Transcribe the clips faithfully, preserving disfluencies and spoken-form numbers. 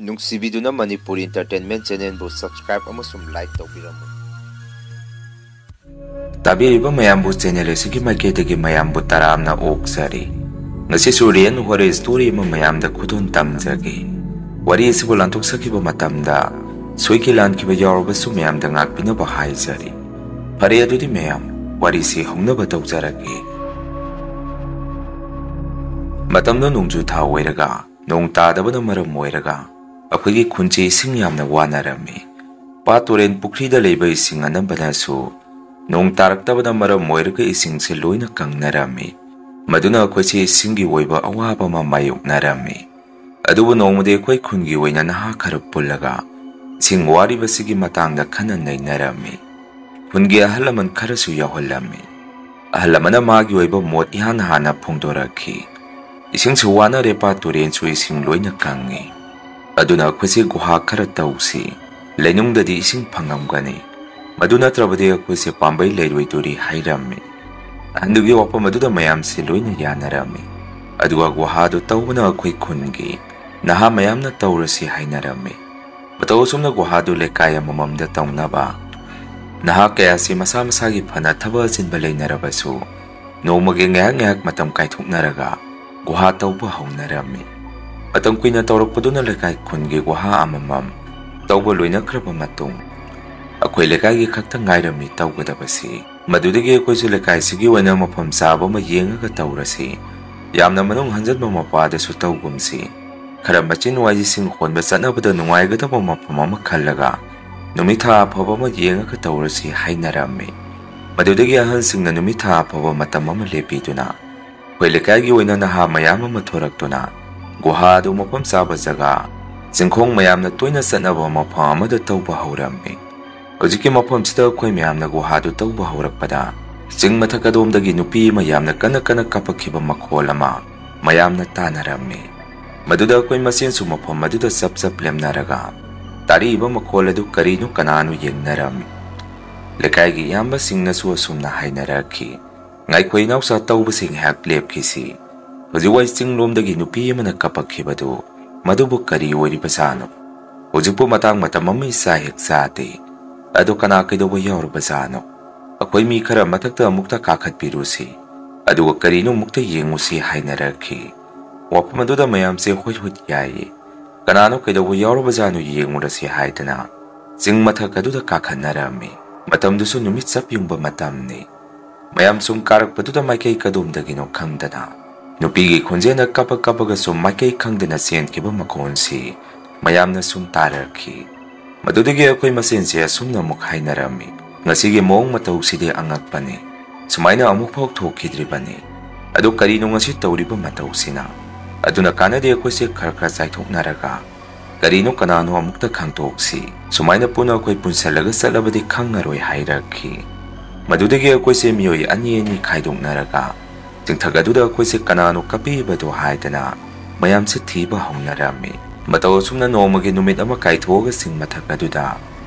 ꯅꯨꯡꯁꯤꯕꯤꯗꯨꯅ Manipur Entertainment Channelꯕꯨ subscribe ꯑꯃꯁꯨꯡ like ꯇꯧꯕꯤꯔꯝꯃꯨ꯫ ꯇꯥꯕꯤꯔꯤꯕ ꯃꯌꯥꯝꯕꯨ channel ꯑꯁꯤꯒꯤ ꯃꯥꯏꯀꯩꯗꯒꯤ ꯃꯌꯥꯝꯕꯨ ꯇꯔꯥꯝꯅ ꯑꯣꯛꯆꯔꯤ꯫ ꯉꯁꯤꯁꯨ real horror story ꯑꯃ ꯃꯌꯥꯝꯗ ꯈꯨꯗꯣꯜ ꯇꯝꯖꯒꯦ꯫ ꯋꯥꯔꯤ ꯑꯁꯤꯕꯨ ꯂꯥꯟꯊꯣꯛꯆꯈꯤꯕ ꯃꯇꯝꯗ ꯁꯣꯏꯈꯤ ꯂꯥꯟꯈꯤꯕ ꯌꯥꯎꯔꯕꯁꯨ ꯃꯌꯥꯝꯗ ꯉꯥꯛꯄꯤꯅꯕ ꯍꯥꯏꯖꯔꯤ꯫ ꯐꯔꯦ, ꯑꯗꯨꯗꯤ ꯃꯌꯥꯝ, ꯋꯥꯔꯤꯁꯤ ꯍꯧꯅꯕ ꯇꯧꯖꯔꯒꯦ꯫ ꯃꯇꯝꯗꯣ ꯅꯣꯡꯖꯨ ꯊꯥ ꯑꯣꯏꯔꯒ, ꯅꯣꯡ ꯇꯥꯗꯕꯅ ꯃꯔꯝ ꯑꯣꯏꯔꯒ ꯑꯩꯈꯣꯏꯒꯤ ꯈꯨꯟꯁꯦ ꯏꯁꯤꯡ ꯌꯥꯝꯅ ꯋꯥꯅꯔꯝꯃꯤ꯫ ꯄꯥꯠ, ꯇꯨꯔꯦꯟ, ꯄꯨꯈ꯭ꯔꯤꯗ ꯂꯩꯕ ꯏꯁꯤꯡ ꯑꯅꯝꯕꯅꯁꯨ ꯅꯣꯡ ꯇꯥꯔꯛꯇꯕꯅ ꯃꯔꯝ ꯑꯣꯏꯔꯒ ꯏꯁꯤꯡꯁꯦ ꯂꯣꯏꯅ ꯀꯪꯅꯔꯝꯃꯤ꯫ ꯃꯗꯨꯅ ꯑꯩꯈꯣꯏꯁꯦ ꯏꯁꯤꯡꯒꯤ ꯑꯣꯏꯕ ꯑꯋꯥꯕ ꯑꯃ ꯃꯥꯌꯣꯛꯅꯔꯝꯃꯤ꯫ ꯑꯗꯨꯕꯨ ꯅꯣꯡꯃꯗꯤ ꯑꯩꯈꯣꯏ ꯈꯨꯟꯒꯤ ꯑꯣꯏꯅ ꯅꯍꯥ ꯈꯔ ꯄꯨꯜꯂꯒ ꯏꯁꯤꯡ ꯋꯥꯔꯤꯕꯁꯤꯒꯤ ꯃꯇꯥꯡꯗ ꯈꯟꯅ ꯅꯩꯅꯔꯝꯃꯤ꯫ ꯈꯨꯟꯒꯤ ꯑꯍꯜ ꯂꯃꯟ ꯈꯔꯁꯨ ꯌꯥꯎꯍꯜꯂꯝꯃꯤ꯫ ꯑꯍꯜ ꯑꯃꯅ ꯃꯥꯒꯤ ꯑꯣꯏꯕ ꯃꯣꯠ ꯏꯍꯥꯟ ꯍꯥꯟꯅ ꯐꯣꯡꯗꯣꯔꯛꯈꯤ꯫ "ꯏꯁꯤꯡꯁꯨ ꯋꯥꯅꯔꯦ, ꯄꯥꯠ ꯇꯨꯔꯦꯟꯁꯨ ꯏꯁꯤꯡ ꯂꯣꯏꯅ ꯀꯪꯉꯤ꯫ ꯑꯗꯨꯅ ꯑꯩꯈꯣꯏꯁꯦ ꯒꯨꯍꯥ ꯈꯔ ꯇꯧꯁꯤ꯫ ꯂꯩꯅꯨꯡꯗꯗꯤ ꯏꯁꯤꯡ ꯐꯪꯉꯝꯒꯅꯤ꯫ ꯃꯗꯨ ꯅꯠꯇ꯭ꯔꯕꯗꯤ ꯑꯩꯈꯣꯏꯁꯦ ꯄꯥꯝꯕꯩ ꯂꯩꯔꯣꯏꯗꯣꯔꯤ" ꯍꯥꯏꯔꯝꯃꯤ꯫ ꯑꯍꯟꯗꯨꯒꯤ ꯋꯥꯐꯝ ꯑꯗꯨꯗ ꯃꯌꯥꯝꯁꯦ ꯂꯣꯏꯅ ꯌꯥꯅꯔꯝꯃꯤ꯫ ꯑꯗꯨꯒ ꯒꯨꯍꯥꯗꯨ ꯇꯧꯕꯅ ꯑꯩꯈꯣꯏ ꯈꯨꯟꯒꯤ ꯅꯍꯥ ꯃꯌꯥꯝꯅ ꯇꯧꯔꯁꯤ ꯍꯥꯏꯅꯔꯝꯃꯤ꯫ ꯃꯇꯧ ꯑꯁꯨꯝꯅ ꯒꯨꯍꯥꯗꯨ ꯂꯩꯀꯥꯏ ꯑꯃꯃꯝꯗ ꯇꯧꯅꯕ ꯅꯍꯥ ꯀꯌꯥꯁꯤ ꯃꯁꯥ ꯃꯁꯥꯒꯤ ꯐꯅ ꯊꯕꯛ ꯑꯆꯤꯟꯕ ꯂꯩꯅꯔꯕꯁꯨ, ꯅꯣꯡꯃꯒꯤ ꯉꯥꯏꯍꯥꯛ ꯉꯥꯏꯍꯥꯛ ꯃꯇꯝ ꯀꯥꯏꯊꯣꯛꯅꯔꯒ ꯒꯨꯍꯥ ꯇꯧꯕ ꯍꯧꯅꯔꯝꯃꯤ꯫ ꯃꯇꯝ ꯀꯨꯏꯅ ꯇꯧꯔꯛꯄꯗꯨꯅ ꯂꯩꯀꯥꯏ ꯈꯨꯟꯒꯤ ꯒꯨꯍꯥ ꯑꯃꯃꯝ ꯇꯧꯕ ꯂꯣꯏꯅꯈ꯭ꯔꯕ ꯃꯇꯨꯡ, ꯑꯩꯈꯣꯏ ꯂꯩꯀꯥꯏꯒꯤ ꯈꯛꯇ ꯉꯥꯏꯔꯝꯃꯤ ꯇꯧꯒꯗꯕꯁꯤ꯫ ꯃꯗꯨꯗꯒꯤ ꯑꯩꯈꯣꯏꯁꯨ ꯂꯩꯀꯥꯏꯁꯤꯒꯤ ꯑꯣꯏꯅ ꯃꯐꯝ ꯆꯥꯕ ꯑꯃ ꯌꯦꯡꯉꯒ ꯇꯧꯔꯁꯤ꯫ ꯌꯥꯝꯅ ꯃꯅꯨꯡ ꯍꯟꯖꯟꯕ ꯃꯄꯥꯗꯁꯨ ꯇꯧꯒꯨꯝꯁꯤ꯫ ꯈꯔ ꯃꯆꯤꯟ ꯋꯥꯏꯁꯤꯡ ꯍꯣꯟꯕ ꯆꯠꯅꯕꯗ ꯅꯨꯡꯉꯥꯏꯒꯗꯕ ꯃꯐꯝ ꯑꯃ ꯈꯜꯂꯒ ꯅꯨꯃꯤꯠ ꯊꯥ ꯑꯐꯕ ꯑꯃ ꯌꯦꯡꯉꯒ ꯇꯧꯔꯁꯤ ꯍꯥꯏꯅꯔꯝꯃꯤ꯫ ꯃꯗꯨꯗꯒꯤ ꯑꯍꯜꯁꯤꯡꯅ ꯅꯨꯃꯤꯠ ꯊꯥ ꯑꯐꯕ ꯃꯇꯝ ꯑꯃ ꯂꯦꯞꯄꯤꯗꯨꯅ ꯑꯩꯈꯣꯏ ꯂꯩꯀꯥꯏꯒꯤ ꯑꯣꯏꯅ ꯅꯍꯥ ꯃꯌꯥꯝ ꯑꯃ ꯊꯣꯔꯛꯇꯨꯅ ꯒꯨꯍꯥ ꯑꯗꯨ ꯃꯐꯝ ꯆꯥꯕ ꯖꯒꯥ, ꯆꯤꯡꯈꯣꯡ ꯃꯌꯥꯝꯅ ꯇꯣꯏꯅ ꯆꯠꯅꯕ ꯃꯐꯝ ꯑꯃꯗ ꯇꯧꯕ ꯍꯧꯔꯝꯃꯤ꯫ ꯍꯧꯖꯤꯛꯀꯤ ꯃꯐꯝꯁꯤꯗ ꯑꯩꯈꯣꯏ ꯃꯌꯥꯝꯅ ꯒꯨꯍꯥꯗꯨ ꯇꯧꯕ ꯍꯧꯔꯛꯄꯗ, ꯆꯤꯡ ꯃꯊꯛ ꯑꯗꯣꯝꯗꯒꯤ ꯅꯨꯄꯤ ꯑꯃ ꯌꯥꯝꯅ ꯀꯟꯅ ꯀꯟꯅ ꯀꯞꯄꯛꯈꯤꯕ ꯃꯈꯣꯜ ꯑꯃ ꯃꯌꯥꯝꯅ ꯇꯥꯅꯔꯝꯃꯤ꯫ ꯃꯗꯨꯗ ꯑꯩꯈꯣꯏ ꯃꯁꯦꯟꯁꯨ ꯃꯐꯝ ꯑꯗꯨꯗ ꯆꯞ ꯆꯞ ꯂꯦꯞꯅꯔꯒ ꯇꯥꯔꯛꯏꯕ ꯃꯈꯣꯜ ꯑꯗꯨ ꯀꯔꯤꯅꯣ ꯀꯅꯥꯅꯣ ꯌꯦꯡꯅꯔꯝꯃꯤ꯫ ꯂꯩꯀꯥꯏꯒꯤ ꯏꯌꯥꯝꯕꯁꯤꯡꯅꯁꯨ ꯑꯁꯨꯝꯅ ꯍꯥꯏꯅꯔꯛꯈꯤ, "ꯉꯥꯏꯈꯣ ꯏꯅꯥꯎꯆꯥ, ꯇꯧꯕꯁꯤ ꯉꯥꯏꯍꯥꯛ ꯂꯦꯞꯈꯤꯁꯤ꯫ ꯍꯧꯖꯤꯛ ꯋꯥꯏ ꯆꯤꯡꯂꯣꯝꯗꯒꯤ ꯅꯨꯄꯤ ꯑꯃꯅ ꯀꯞꯄꯛꯈꯤꯕꯗꯨ ꯃꯗꯨꯕꯨ ꯀꯔꯤ ꯑꯣꯏꯔꯤꯕꯖꯥꯠꯅꯣ? ꯍꯧꯖꯤꯛꯄꯨ ꯃꯇꯥꯡ ꯃꯇꯝ ꯑꯃ ꯏꯆꯥ ꯍꯦꯛ ꯆꯥꯗꯦ꯫ ꯑꯗꯣ ꯀꯅꯥ ꯀꯩꯗꯧꯕ ꯌꯥꯎꯔꯕꯖꯥꯠꯅꯣ? ꯑꯩꯈꯣꯏ ꯃꯤ ꯈꯔ ꯃꯊꯛꯇ ꯑꯃꯨꯛꯇ ꯀꯥꯈꯠꯄꯤꯔꯨꯁꯤ꯫ ꯑꯗꯨꯒ ꯀꯔꯤꯅꯣ ꯑꯃꯨꯛꯇ ꯌꯦꯡꯉꯨꯁꯤ ꯍꯥꯏꯅꯔꯛꯈꯤ꯫ ꯋꯥꯐꯝ ꯑꯗꯨꯗ ꯃꯌꯥꯝꯁꯦ ꯍꯨꯏꯠ ꯍꯨꯏꯠ ꯌꯥꯏꯌꯦ꯫ ꯀꯅꯥꯅꯣ ꯀꯩꯗꯧꯕ ꯌꯥꯎꯔꯕꯖꯥꯠꯅꯣ ꯌꯦꯡꯉꯨꯔꯁꯤ ꯍꯥꯏꯗꯅ ꯆꯤꯡ ꯃꯊꯛ ꯑꯗꯨꯗ ꯀꯥꯈꯠꯅꯔꯝꯃꯤ꯫ ꯃꯇꯝꯗꯨꯁꯨ ꯅꯨꯃꯤꯠ ꯆꯞ ꯌꯨꯡꯕ ꯃꯇꯝꯅꯤ꯫ ꯃꯌꯥꯝ ꯁꯨꯝ ꯀꯥꯔꯛꯄꯗꯨꯗ ꯃꯥꯏꯀꯩ ꯀꯗꯣꯝꯗꯒꯤꯅꯣ ꯈꯪꯗꯅ ꯅꯨꯄꯤꯒꯤ ꯈꯣꯟꯖꯦꯜꯅ ꯀꯞꯄ ꯀꯞꯄꯒ ꯁꯨꯝ ꯃꯥꯏꯀꯩ ꯈꯪꯗꯅ ꯆꯦꯟꯈꯤꯕ ꯃꯈꯣꯟꯁꯤ ꯃꯌꯥꯝꯅ ꯁꯨꯝ ꯇꯥꯔꯛꯈꯤ꯫ ꯃꯗꯨꯗꯒꯤ ꯑꯩꯈꯣꯏ ꯃꯁꯦꯟꯁꯦ ꯑꯁꯨꯝꯅ ꯑꯃꯨꯛ ꯍꯥꯏꯅꯔꯝꯃꯤ, "ꯉꯁꯤꯒꯤ ꯃꯑꯣꯡ ꯃꯇꯧꯁꯤꯗꯤ ꯑꯉꯛꯄꯅꯤ, ꯁꯨꯃꯥꯏꯅ ꯑꯃꯨꯛꯐꯥꯎ ꯊꯣꯛꯈꯤꯗ꯭ꯔꯤꯕꯅꯤ꯫ ꯑꯗꯨ ꯀꯔꯤꯅꯣ ꯉꯁꯤ ꯇꯧꯔꯤꯕ ꯃꯇꯧꯁꯤꯅ?" ꯑꯗꯨꯅ ꯀꯥꯟꯅꯗꯦ, ꯑꯩꯈꯣꯏꯁꯦ ꯈꯔ ꯈꯔ ꯆꯥꯏꯊꯣꯛꯅꯔꯒ ꯀꯔꯤꯅꯣ ꯀꯅꯥꯅꯣ ꯑꯃꯨꯛꯇ ꯈꯪꯗꯣꯛꯁꯤ꯫ ꯁꯨꯃꯥꯏꯅ ꯄꯨꯟꯅ ꯑꯩꯈꯣꯏ ꯄꯨꯟꯁꯜꯂꯒ ꯆꯠꯂꯕꯗꯤ ꯈꯪꯉꯔꯣꯏ ꯍꯥꯏꯔꯛꯈꯤ꯫ ꯃꯗꯨꯗꯒꯤ ꯑꯩꯈꯣꯏꯁꯦ ꯃꯤꯑꯣꯏ ꯑꯅꯤ ꯑꯅꯤ ꯈꯥꯏꯗꯣꯛꯅꯔꯒ ꯆꯤꯡꯊꯛ ꯑꯗꯨꯗ ꯑꯩꯈꯣꯏꯁꯦ ꯀꯅꯥꯅꯣ ꯀꯞꯄꯤꯕꯗꯣ ꯍꯥꯏꯗꯅ ꯃꯌꯥꯝꯁꯦ ꯊꯤꯕ ꯍꯧꯅꯔꯝꯃꯤ꯫ ꯃꯇꯧ ꯑꯁꯨꯝꯅ ꯅꯣꯡꯃꯒꯤ ꯅꯨꯃꯤꯠ ꯑꯃ ꯀꯥꯏꯊꯣꯛꯑꯒ ꯆꯤꯡ ꯃꯊꯛ ꯑꯗꯨꯗ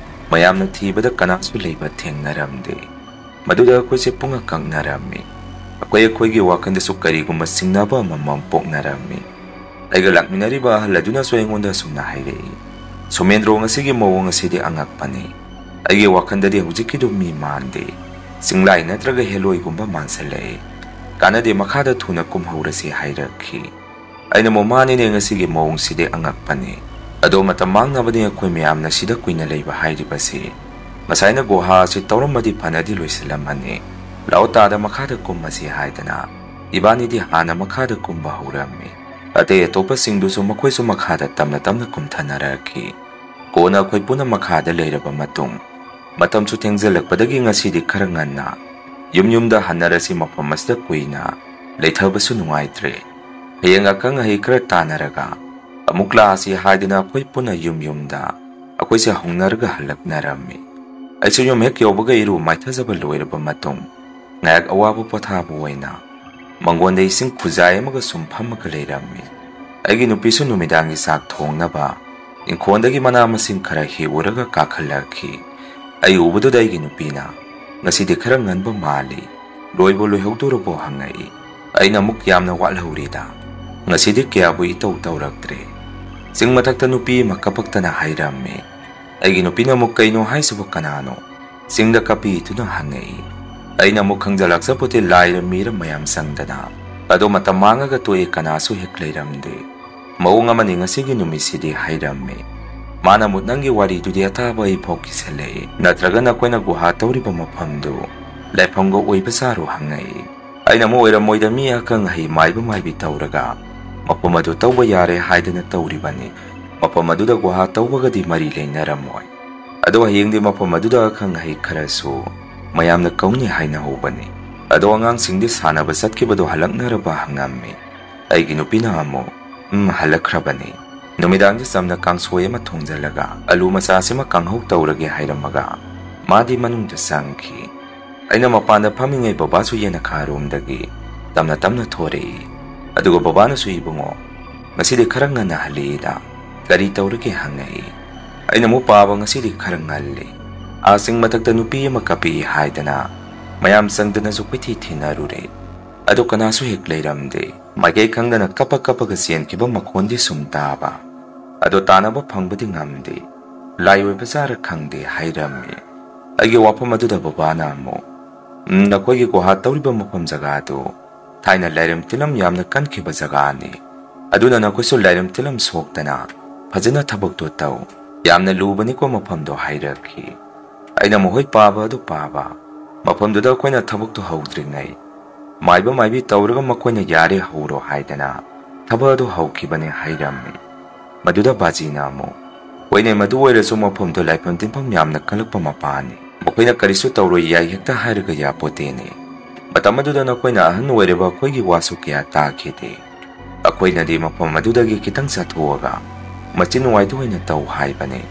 ꯃꯌꯥꯝꯅ ꯊꯤꯕꯗ ꯀꯅꯥꯁꯨ ꯂꯩꯕ ꯊꯦꯡꯅꯔꯝꯗꯦ꯫ ꯃꯗꯨꯗ ꯑꯩꯈꯣꯏꯁꯦ ꯄꯨꯡꯉꯛ ꯀꯛꯅꯔꯝꯃꯤ꯫ ꯑꯩꯈꯣꯏ ꯑꯩꯈꯣꯏꯒꯤ ꯋꯥꯈꯜꯗꯁꯨ ꯀꯔꯤꯒꯨꯝꯕ ꯆꯤꯡꯅꯕ ꯑꯃꯃꯝ ꯄꯣꯛꯅꯔꯝꯃꯤ꯫ ꯑꯩꯒ ꯂꯥꯛꯃꯤꯟꯅꯔꯤꯕ ꯑꯍꯜ ꯑꯗꯨꯅꯁꯨ ꯑꯩꯉꯣꯟꯗ ꯑꯁꯨꯝꯅ ꯍꯥꯏꯔꯛꯏ, "ꯁꯣꯃꯦꯟꯗ꯭ꯔꯣ, ꯉꯁꯤꯒꯤ ꯃꯑꯣꯡ ꯑꯁꯤꯗꯤ ꯑꯉꯛꯄꯅꯤ꯫ ꯑꯩꯒꯤ ꯋꯥꯈꯜꯗꯗꯤ ꯍꯧꯖꯤꯛꯀꯤꯗꯨ ꯃꯤ ꯃꯥꯟꯗꯦ, ꯆꯤꯡꯂꯥꯏ ꯅꯠꯇ꯭ꯔꯒ ꯍꯦꯂꯣꯏꯒꯨꯝꯕ ꯃꯥꯟꯁꯤꯜꯂꯛꯏ꯫ ꯀꯥꯟꯅꯗꯦ, ꯃꯈꯥꯗ ꯊꯨꯅ ꯀꯨꯝꯍꯧꯔꯁꯤ" ꯍꯥꯏꯔꯛꯈꯤ꯫ ꯑꯩꯅ ꯑꯃꯨꯛ, "ꯃꯥꯅꯤꯅꯦ, ꯉꯁꯤꯒꯤ ꯃꯑꯣꯡꯁꯤꯗꯤ ꯑꯉꯛꯄꯅꯤ꯫ ꯑꯗꯣ ꯃꯇꯝ ꯃꯥꯡꯅꯕꯅꯤ ꯑꯩꯈꯣꯏ ꯃꯌꯥꯝꯅ ꯁꯤꯗ ꯀꯨꯏꯅ ꯂꯩꯕ ꯍꯥꯏꯔꯤꯕꯁꯤ꯫ ꯉꯁꯥꯏꯅ ꯒꯨꯍꯥ ꯑꯁꯤ ꯇꯧꯔꯝꯃꯗꯤ ꯐꯅꯗꯤ ꯂꯣꯏꯁꯤꯜꯂꯝꯃꯅꯤ꯫ ꯂꯥꯛꯑꯣ, ꯇꯥꯗ ꯃꯈꯥꯗ ꯀꯨꯝꯃꯁꯤ" ꯍꯥꯏꯗꯅ ꯏꯕꯥꯅꯤꯗꯤ ꯍꯥꯟꯅ ꯃꯈꯥꯗ ꯀꯨꯝꯕ ꯍꯧꯔꯝꯃꯤ꯫ ꯑꯇꯩ ꯑꯇꯣꯞꯄꯁꯤꯡꯗꯨꯁꯨ ꯃꯈꯣꯏꯁꯨ ꯃꯈꯥꯗ ꯇꯞꯅ ꯇꯞꯅ ꯀꯨꯝꯊꯅꯔꯛꯈꯤ꯫ ꯀꯣꯟꯅ ꯑꯩꯈꯣꯏ ꯄꯨꯟꯅ ꯃꯈꯥꯗ ꯂꯩꯔꯕ ꯃꯇꯨꯡ, ꯃꯇꯝꯁꯨ ꯊꯦꯡꯖꯤꯜꯂꯛꯄꯗꯒꯤ ꯉꯁꯤꯗꯤ ꯈꯔ ꯉꯟꯅ ꯌꯨꯝ ꯌꯨꯝꯗ ꯍꯟꯅꯔꯁꯤ, ꯃꯐꯝ ꯑꯁꯤꯗ ꯀꯨꯏꯅ ꯂꯩꯊꯕꯁꯨ ꯅꯨꯡꯉꯥꯏꯇ꯭ꯔꯦ꯫ ꯍꯌꯦꯡ ꯑꯈꯪ ꯑꯍꯩ ꯈꯔ ꯇꯥꯟꯅꯔꯒ ꯑꯃꯨꯛ ꯂꯥꯛꯑꯁꯤ ꯍꯥꯏꯗꯨꯅ ꯑꯩꯈꯣꯏ ꯄꯨꯟꯅ ꯌꯨꯝ ꯌꯨꯝꯗ ꯑꯩꯈꯣꯏꯁꯦ ꯍꯧꯅꯔꯒ ꯍꯜꯂꯛꯅꯔꯝꯃꯤ꯫ ꯑꯩꯁꯨ ꯌꯨꯝ ꯍꯦꯛ ꯌꯧꯕꯒ ꯏꯔꯨ ꯃꯥꯏꯊꯖꯕ ꯂꯣꯏꯔꯕ ꯃꯇꯨꯡ ꯉꯥꯏꯍꯥꯛ ꯑꯋꯥꯕ ꯄꯣꯊꯥꯕ ꯑꯣꯏꯅ ꯃꯪꯒꯣꯟꯗ ꯏꯁꯤꯡ ꯈꯨꯖꯥꯏ ꯑꯃꯒ ꯁꯨꯝ ꯐꯝꯃꯒ ꯂꯩꯔꯝꯃꯤ꯫ ꯑꯩꯒꯤ ꯅꯨꯄꯤꯁꯨ ꯅꯨꯃꯤꯗꯥꯡꯒꯤ ꯆꯥꯛ ꯊꯣꯡꯅꯕ ꯏꯪꯈꯣꯜꯗꯒꯤ ꯃꯅꯥ ꯃꯁꯤꯡ ꯈꯔ ꯍꯦꯛꯎꯔꯒ ꯀꯥꯈꯠꯂꯛꯈꯤ꯫ ꯑꯩ ꯎꯕꯗꯨꯗ ꯑꯩꯒꯤ ꯅꯨꯄꯤꯅ, "ꯉꯁꯤꯗꯤ ꯈꯔ ꯉꯟꯕ ꯃꯥꯜꯂꯤ, ꯂꯣꯏꯕꯨ ꯂꯣꯏꯍꯧꯗꯣꯔꯕꯣ?" ꯍꯪꯉꯛꯏ꯫ ꯑꯩꯅ ꯑꯃꯨꯛ, "ꯌꯥꯝꯅ ꯋꯥꯠꯍꯧꯔꯤꯗ, ꯉꯁꯤꯗꯤ ꯀꯌꯥꯕꯨ ꯏꯇꯧ ꯇꯧꯔꯛꯇ꯭ꯔꯦ꯫ ꯆꯤꯡ ꯃꯊꯛꯇ ꯅꯨꯄꯤ ꯑꯃ ꯀꯞꯄꯛꯇꯅ ꯍꯥꯏꯔꯝꯃꯤ꯫ ꯑꯩꯒꯤ ꯅꯨꯄꯤꯅ ꯑꯃꯨꯛ, "ꯀꯩꯅꯣ ꯍꯥꯏꯁꯤꯕꯨ, ꯀꯅꯥꯅꯣ?" ꯆꯤꯡꯗ ꯀꯞꯄꯤꯗꯨꯅ ꯍꯪꯉꯛꯏ꯫ ꯑꯩꯅ ꯑꯃꯨꯛ, "ꯈꯪꯖ ꯂꯥꯛꯆꯄꯣꯠꯇꯦ, ꯂꯥꯏꯔ ꯃꯤꯔ ꯃꯌꯥꯝ ꯆꯪꯗꯅ꯫ ꯑꯗꯣ ꯃꯇꯝ ꯃꯥꯡꯉꯒ ꯇꯣꯛꯑꯦ, ꯀꯅꯥꯁꯨ ꯍꯦꯛ ꯂꯩꯔꯝꯗꯦ꯫ ꯃꯑꯣꯡ ꯑꯃꯅꯤ ꯉꯁꯤꯒꯤ ꯅꯨꯃꯤꯠꯁꯤꯗꯤ," ꯍꯥꯏꯔꯝꯃꯤ꯫ ꯃꯥꯅ ꯑꯃꯨꯛ, "ꯅꯪꯒꯤ ꯋꯥꯔꯤꯗꯨꯗꯤ ꯑꯇꯥꯕ ꯑꯩ ꯐꯥꯎ ꯀꯤꯁꯜꯂꯛꯑꯦ꯫ ꯅꯠꯇ꯭ꯔꯒ ꯅꯈꯣꯏꯅ ꯒꯨꯍꯥ ꯇꯧꯔꯤꯕ ꯃꯐꯝꯗꯨ ꯂꯥꯏꯐꯝꯒ ꯑꯣꯏꯕ ꯖꯥꯔꯣ?" ꯍꯪꯉꯛꯏ꯫ ꯑꯩꯅ ꯑꯃꯨꯛ, "ꯑꯣꯏꯔꯝꯃꯣꯏꯗ, ꯃꯤ ꯑꯈꯪ ꯑꯍꯩ ꯃꯥꯏꯕ ꯃꯥꯏꯕꯤ ꯇꯧꯔꯒ ꯃꯐꯝ ꯑꯗꯨ ꯇꯧꯕ ꯌꯥꯔꯦ ꯍꯥꯏꯗꯅ ꯇꯧꯔꯤꯕꯅꯤ꯫ ꯃꯐꯝ ꯑꯗꯨꯗ ꯒꯨꯍꯥ ꯇꯧꯕꯒꯗꯤ ꯃꯔꯤ ꯂꯩꯅꯔꯝꯃꯣꯏ꯫ ꯑꯗꯣ ꯍꯌꯦꯡꯗꯤ ꯃꯐꯝ ꯑꯗꯨꯗ ꯑꯈꯪ ꯑꯍꯩ ꯈꯔꯁꯨ ꯃꯌꯥꯝꯅ ꯀꯧꯅꯤ ꯍꯥꯏꯅꯍꯧꯕꯅꯤ꯫ ꯑꯗꯣ ꯑꯉꯥꯡꯁꯤꯡꯗꯤ ꯁꯥꯟꯅꯕ ꯆꯠꯈꯤꯕꯗꯣ ꯍꯜꯂꯛꯅꯔꯕ?" ꯍꯪꯉꯝꯃꯤ꯫ ꯑꯩꯒꯤ ꯅꯨꯄꯤꯅ ꯑꯃꯨꯛ, "ꯎꯝ, ꯍꯜꯂꯛꯈ꯭ꯔꯕꯅꯤ꯫ ꯅꯨꯃꯤꯗꯥꯡꯗꯤ ꯆꯝꯅ ꯀꯥꯡꯁꯣꯏ ꯑꯃ ꯊꯣꯡꯖꯤꯜꯂꯒ ꯑꯂꯨ ꯃꯆꯥꯁꯤꯃ ꯀꯥꯡꯍꯧ ꯇꯧꯔꯒꯦ," ꯍꯥꯏꯔꯝꯃꯒ ꯃꯥꯗꯤ ꯃꯅꯨꯡꯗ ꯆꯪꯈꯤ꯫ ꯑꯩꯅ ꯃꯄꯥꯟꯗ ꯐꯝꯃꯤꯉꯩ ꯕꯕꯥꯁꯨ ꯌꯦꯅꯈꯥꯔꯣꯝꯗꯒꯤ ꯇꯞꯅ ꯇꯞꯅ ꯊꯣꯔꯛꯏ꯫ ꯑꯗꯨꯒ ꯕꯕꯥꯅꯁꯨ, "ꯏꯕꯨꯡꯉꯣ, ꯉꯁꯤꯗꯤ ꯈꯔ ꯉꯟꯅ ꯍꯜꯂꯛꯏꯗ, ꯀꯔꯤ ꯇꯧꯔꯒꯦ?" ꯍꯪꯉꯛꯏ꯫ ꯑꯩꯅ ꯑꯃꯨꯛ, "ꯄꯥꯕ, ꯉꯁꯤꯗꯤ ꯈꯔ ꯉꯜꯂꯤ꯫ ꯑꯥ ꯆꯤꯡ ꯃꯊꯛꯇ ꯅꯨꯄꯤ ꯑꯃ ꯀꯞꯄꯛꯏ ꯍꯥꯏꯗꯅ ꯃꯌꯥꯝ ꯆꯪꯗꯅꯁꯨ ꯀꯣꯏꯊꯤ ꯊꯤꯅꯔꯨꯔꯦ꯫ ꯑꯗꯣ ꯀꯅꯥꯁꯨ ꯍꯦꯛ ꯂꯩꯔꯝꯗꯦ꯫ ꯃꯥꯏꯀꯩ ꯈꯪꯗꯅ ꯀꯞꯄ ꯀꯞꯄꯒ ꯆꯦꯟꯈꯤꯕ ꯃꯈꯣꯟꯗꯤ ꯁꯨꯝ ꯇꯥꯕ꯫ ꯑꯗꯣ ꯇꯥꯟꯅꯕ ꯐꯪꯕꯗꯤ ꯉꯝꯗꯦ꯫ ꯂꯥꯏ ꯑꯣꯏꯕ ꯖꯥꯔ ꯈꯪꯗꯦ," ꯍꯥꯏꯔꯝꯃꯤ꯫ ꯑꯩꯒꯤ ꯋꯥꯐꯝ ꯑꯗꯨꯗ ꯕꯕꯥꯅ ꯑꯃꯨꯛ, "ꯎꯝ, ꯅꯈꯣꯏꯒꯤ ꯒꯨꯍꯥ ꯇꯧꯔꯤꯕ ꯃꯐꯝ ꯖꯒꯥꯗꯨ ꯊꯥꯏꯅ ꯂꯥꯏꯔꯝ ꯇꯤꯂꯝ ꯌꯥꯝꯅ ꯀꯟꯈꯤꯕ ꯖꯒꯥꯅꯤ꯫ ꯑꯗꯨꯅ ꯅꯈꯣꯏꯁꯨ ꯂꯥꯏꯔꯝ ꯇꯤꯂꯝ ꯁꯣꯛꯇꯅ ꯐꯖꯅ ꯊꯕꯛꯇꯨ ꯇꯧ꯫ ꯌꯥꯝꯅ ꯂꯨꯕꯅꯤꯀꯣ ꯃꯐꯝꯗꯣ," ꯍꯥꯏꯔꯛꯈꯤ꯫ ꯑꯩꯅ ꯃꯈꯣꯏ ꯄꯥꯕ ꯑꯗꯨ ꯄꯥꯕ꯫ ꯃꯐꯝꯗꯨꯗ ꯑꯩꯈꯣꯏꯅ ꯊꯕꯛꯇꯨ ꯍꯧꯗ꯭ꯔꯤꯉꯩ ꯃꯥꯏꯕ ꯃꯥꯏꯕꯤ ꯇꯧꯔꯒ ꯃꯈꯣꯏꯅ "ꯌꯥꯔꯦ, ꯍꯧꯔꯣ" ꯍꯥꯏꯗꯅ ꯊꯕꯛ ꯑꯗꯨ ꯍꯧꯈꯤꯕꯅꯤ ꯍꯥꯏꯔꯝꯃꯤ꯫ ꯃꯗꯨꯗ ꯕꯥꯖꯤꯅ ꯑꯃꯨꯛ, "ꯍꯣꯏꯅꯦ, ꯃꯗꯨ ꯑꯣꯏꯔꯁꯨ ꯃꯐꯝꯗꯨ ꯂꯥꯏꯐꯝ ꯇꯤꯟꯐꯝ ꯌꯥꯝꯅ ꯀꯜꯂꯛꯄ ꯃꯄꯥꯅꯤ꯫ ꯃꯈꯣꯏꯅ ꯀꯔꯤꯁꯨ ꯇꯧꯔꯣꯏ, ꯌꯥꯏ ꯍꯦꯛꯇ ꯍꯥꯏꯔꯒ ꯌꯥꯄꯣꯠꯇꯦꯅꯦ꯫ ꯃꯇꯝ ꯑꯗꯨꯗ ꯅꯈꯣꯏꯅ ꯑꯍꯟ ꯑꯣꯏꯔꯕ ꯑꯩꯈꯣꯏꯒꯤ ꯋꯥꯁꯨ ꯀꯌꯥ ꯇꯥꯈꯤꯗꯦ꯫ ꯑꯩꯈꯣꯏꯅꯗꯤ ꯃꯐꯝ ꯑꯗꯨꯗꯒꯤ ꯈꯤꯇꯪ ꯆꯠꯊꯣꯛꯑꯒ ꯃꯆꯤꯟ ꯅꯨꯡꯉꯥꯏꯗ ꯑꯣꯏꯅ ꯇꯧ ꯍꯥꯏꯕꯅꯤ꯫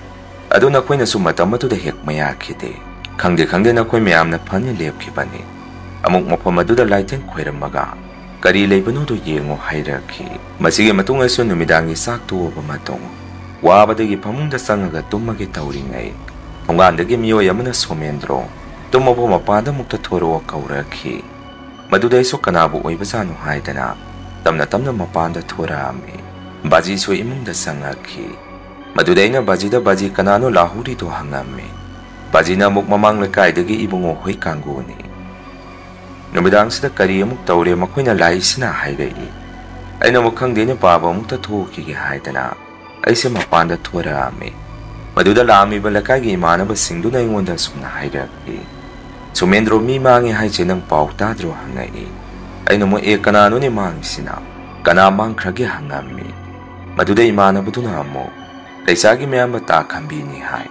ꯑꯗꯨ ꯅꯈꯣꯏꯅꯁꯨ ꯃꯇꯝ ꯑꯗꯨꯗ ꯍꯦꯛ ꯃꯌꯥꯈꯤꯗꯦ꯫ ꯈꯪꯗꯦ ꯈꯪꯗꯦ, ꯅꯈꯣꯏ ꯃꯌꯥꯝꯅ ꯐꯅ ꯂꯦꯞꯈꯤꯕꯅꯤ꯫ ꯑꯃꯨꯛ ꯃꯐꯝ ꯑꯗꯨꯗ ꯂꯥꯏꯊꯦꯟ ꯈꯣꯏꯔꯝꯃꯒ ꯀꯔꯤ ꯂꯩꯕꯅꯣꯗꯨ ꯌꯦꯡꯉꯨ" ꯍꯥꯏꯔꯛꯈꯤ꯫ ꯃꯁꯤꯒꯤ ꯃꯇꯨꯡ ꯑꯩꯁꯨ ꯅꯨꯃꯤꯗꯥꯡꯒꯤ ꯆꯥꯛ ꯇꯣꯛꯑꯕ ꯃꯇꯨꯡ ꯋꯥꯕꯗꯒꯤ ꯐꯃꯨꯡꯗ ꯆꯪꯉꯒ ꯇꯨꯝꯃꯒꯦ ꯇꯧꯔꯤꯉꯩ, ꯊꯣꯡꯒꯥꯟꯗꯒꯤ ꯃꯤꯑꯣꯏ ꯑꯃꯅ, "ꯁꯣꯃꯦꯟꯗ꯭ꯔꯣ, ꯇꯨꯝꯃꯕꯣ? ꯃꯄꯥꯟꯗ ꯑꯃꯨꯛꯇ ꯊꯣꯔꯛꯑꯣ" ꯀꯧꯔꯛꯈꯤ꯫ ꯃꯗꯨꯗ ꯑꯩꯁꯨ ꯀꯅꯥꯕꯨ ꯑꯣꯏꯕꯖꯥꯠꯅꯣ ꯍꯥꯏꯗꯅ ꯇꯞꯅ ꯇꯞꯅ ꯃꯄꯥꯟꯗ ꯊꯣꯔꯛꯑꯝꯃꯤ꯫ ꯕꯥꯖꯤꯁꯨ ꯏꯃꯨꯡꯗ ꯆꯪꯉꯛꯈꯤ꯫ ꯃꯗꯨꯗ ꯑꯩꯅ ꯕꯥꯖꯤꯗ "ꯕꯥꯖꯤ, ꯀꯅꯥꯅꯣ ꯂꯥꯎꯍꯧꯔꯤꯗꯣ?" ꯍꯪꯉꯝꯃꯤ꯫ ꯕꯥꯖꯤꯅ ꯑꯃꯨꯛ "ꯃꯃꯥꯡ ꯂꯩꯀꯥꯏꯗꯒꯤ ꯏꯕꯨꯡꯉꯣ ꯍꯣꯏ ꯀꯥꯡꯕꯨꯅꯤ꯫ ꯅꯨꯃꯤꯗꯥꯡꯁꯤꯗ ꯀꯔꯤ ꯑꯃꯨꯛ ꯇꯧꯔꯦ ꯃꯈꯣꯏꯅ ꯂꯥꯛꯏꯁꯤꯅ?" ꯍꯥꯏꯔꯛꯏ꯫ ꯑꯩꯅ ꯑꯃꯨꯛ "ꯈꯪꯗꯦꯅꯦ, ꯄꯥꯕ ꯑꯃꯨꯛꯇ ꯊꯣꯛꯈꯤꯒꯦ" ꯍꯥꯏꯗꯅ ꯑꯩꯁꯦ ꯃꯄꯥꯟꯗ ꯊꯣꯔꯛꯑꯝꯃꯤ꯫ ꯃꯗꯨꯗ ꯂꯥꯛꯑꯝꯃꯤꯕ ꯂꯩꯀꯥꯏꯒꯤ ꯏꯃꯥꯟꯅꯕꯁꯤꯡꯗꯨꯅ ꯑꯩꯉꯣꯟꯗ ꯑꯁꯨꯝꯅ ꯍꯥꯏꯔꯛꯏ, "ꯁꯨꯃꯦꯟꯗ꯭ꯔꯣ, ꯃꯤ ꯃꯥꯡꯉꯦ ꯍꯥꯏꯁꯦ ꯅꯪ ꯄꯥꯎ ꯇꯥꯗ꯭ꯔꯣ?" ꯍꯪꯉꯛꯏ꯫ ꯑꯩꯅ ꯑꯃꯨꯛ "ꯑꯦ, ꯀꯅꯥꯅꯣꯅꯦ ꯃꯥꯡꯉꯤꯁꯤꯅ? ꯀꯅꯥ ꯃꯥꯡꯈ꯭ꯔꯒꯦ?" ꯍꯪꯉꯝꯃꯤ꯫ ꯃꯗꯨꯗ ꯏꯃꯥꯟꯅꯕꯗꯨꯅ ꯑꯃꯨꯛ "ꯂꯩꯁꯥꯒꯤ ꯃꯌꯥꯝꯕ ꯇꯥ ꯈꯝꯕꯤꯅꯤ ꯍꯥꯏ꯫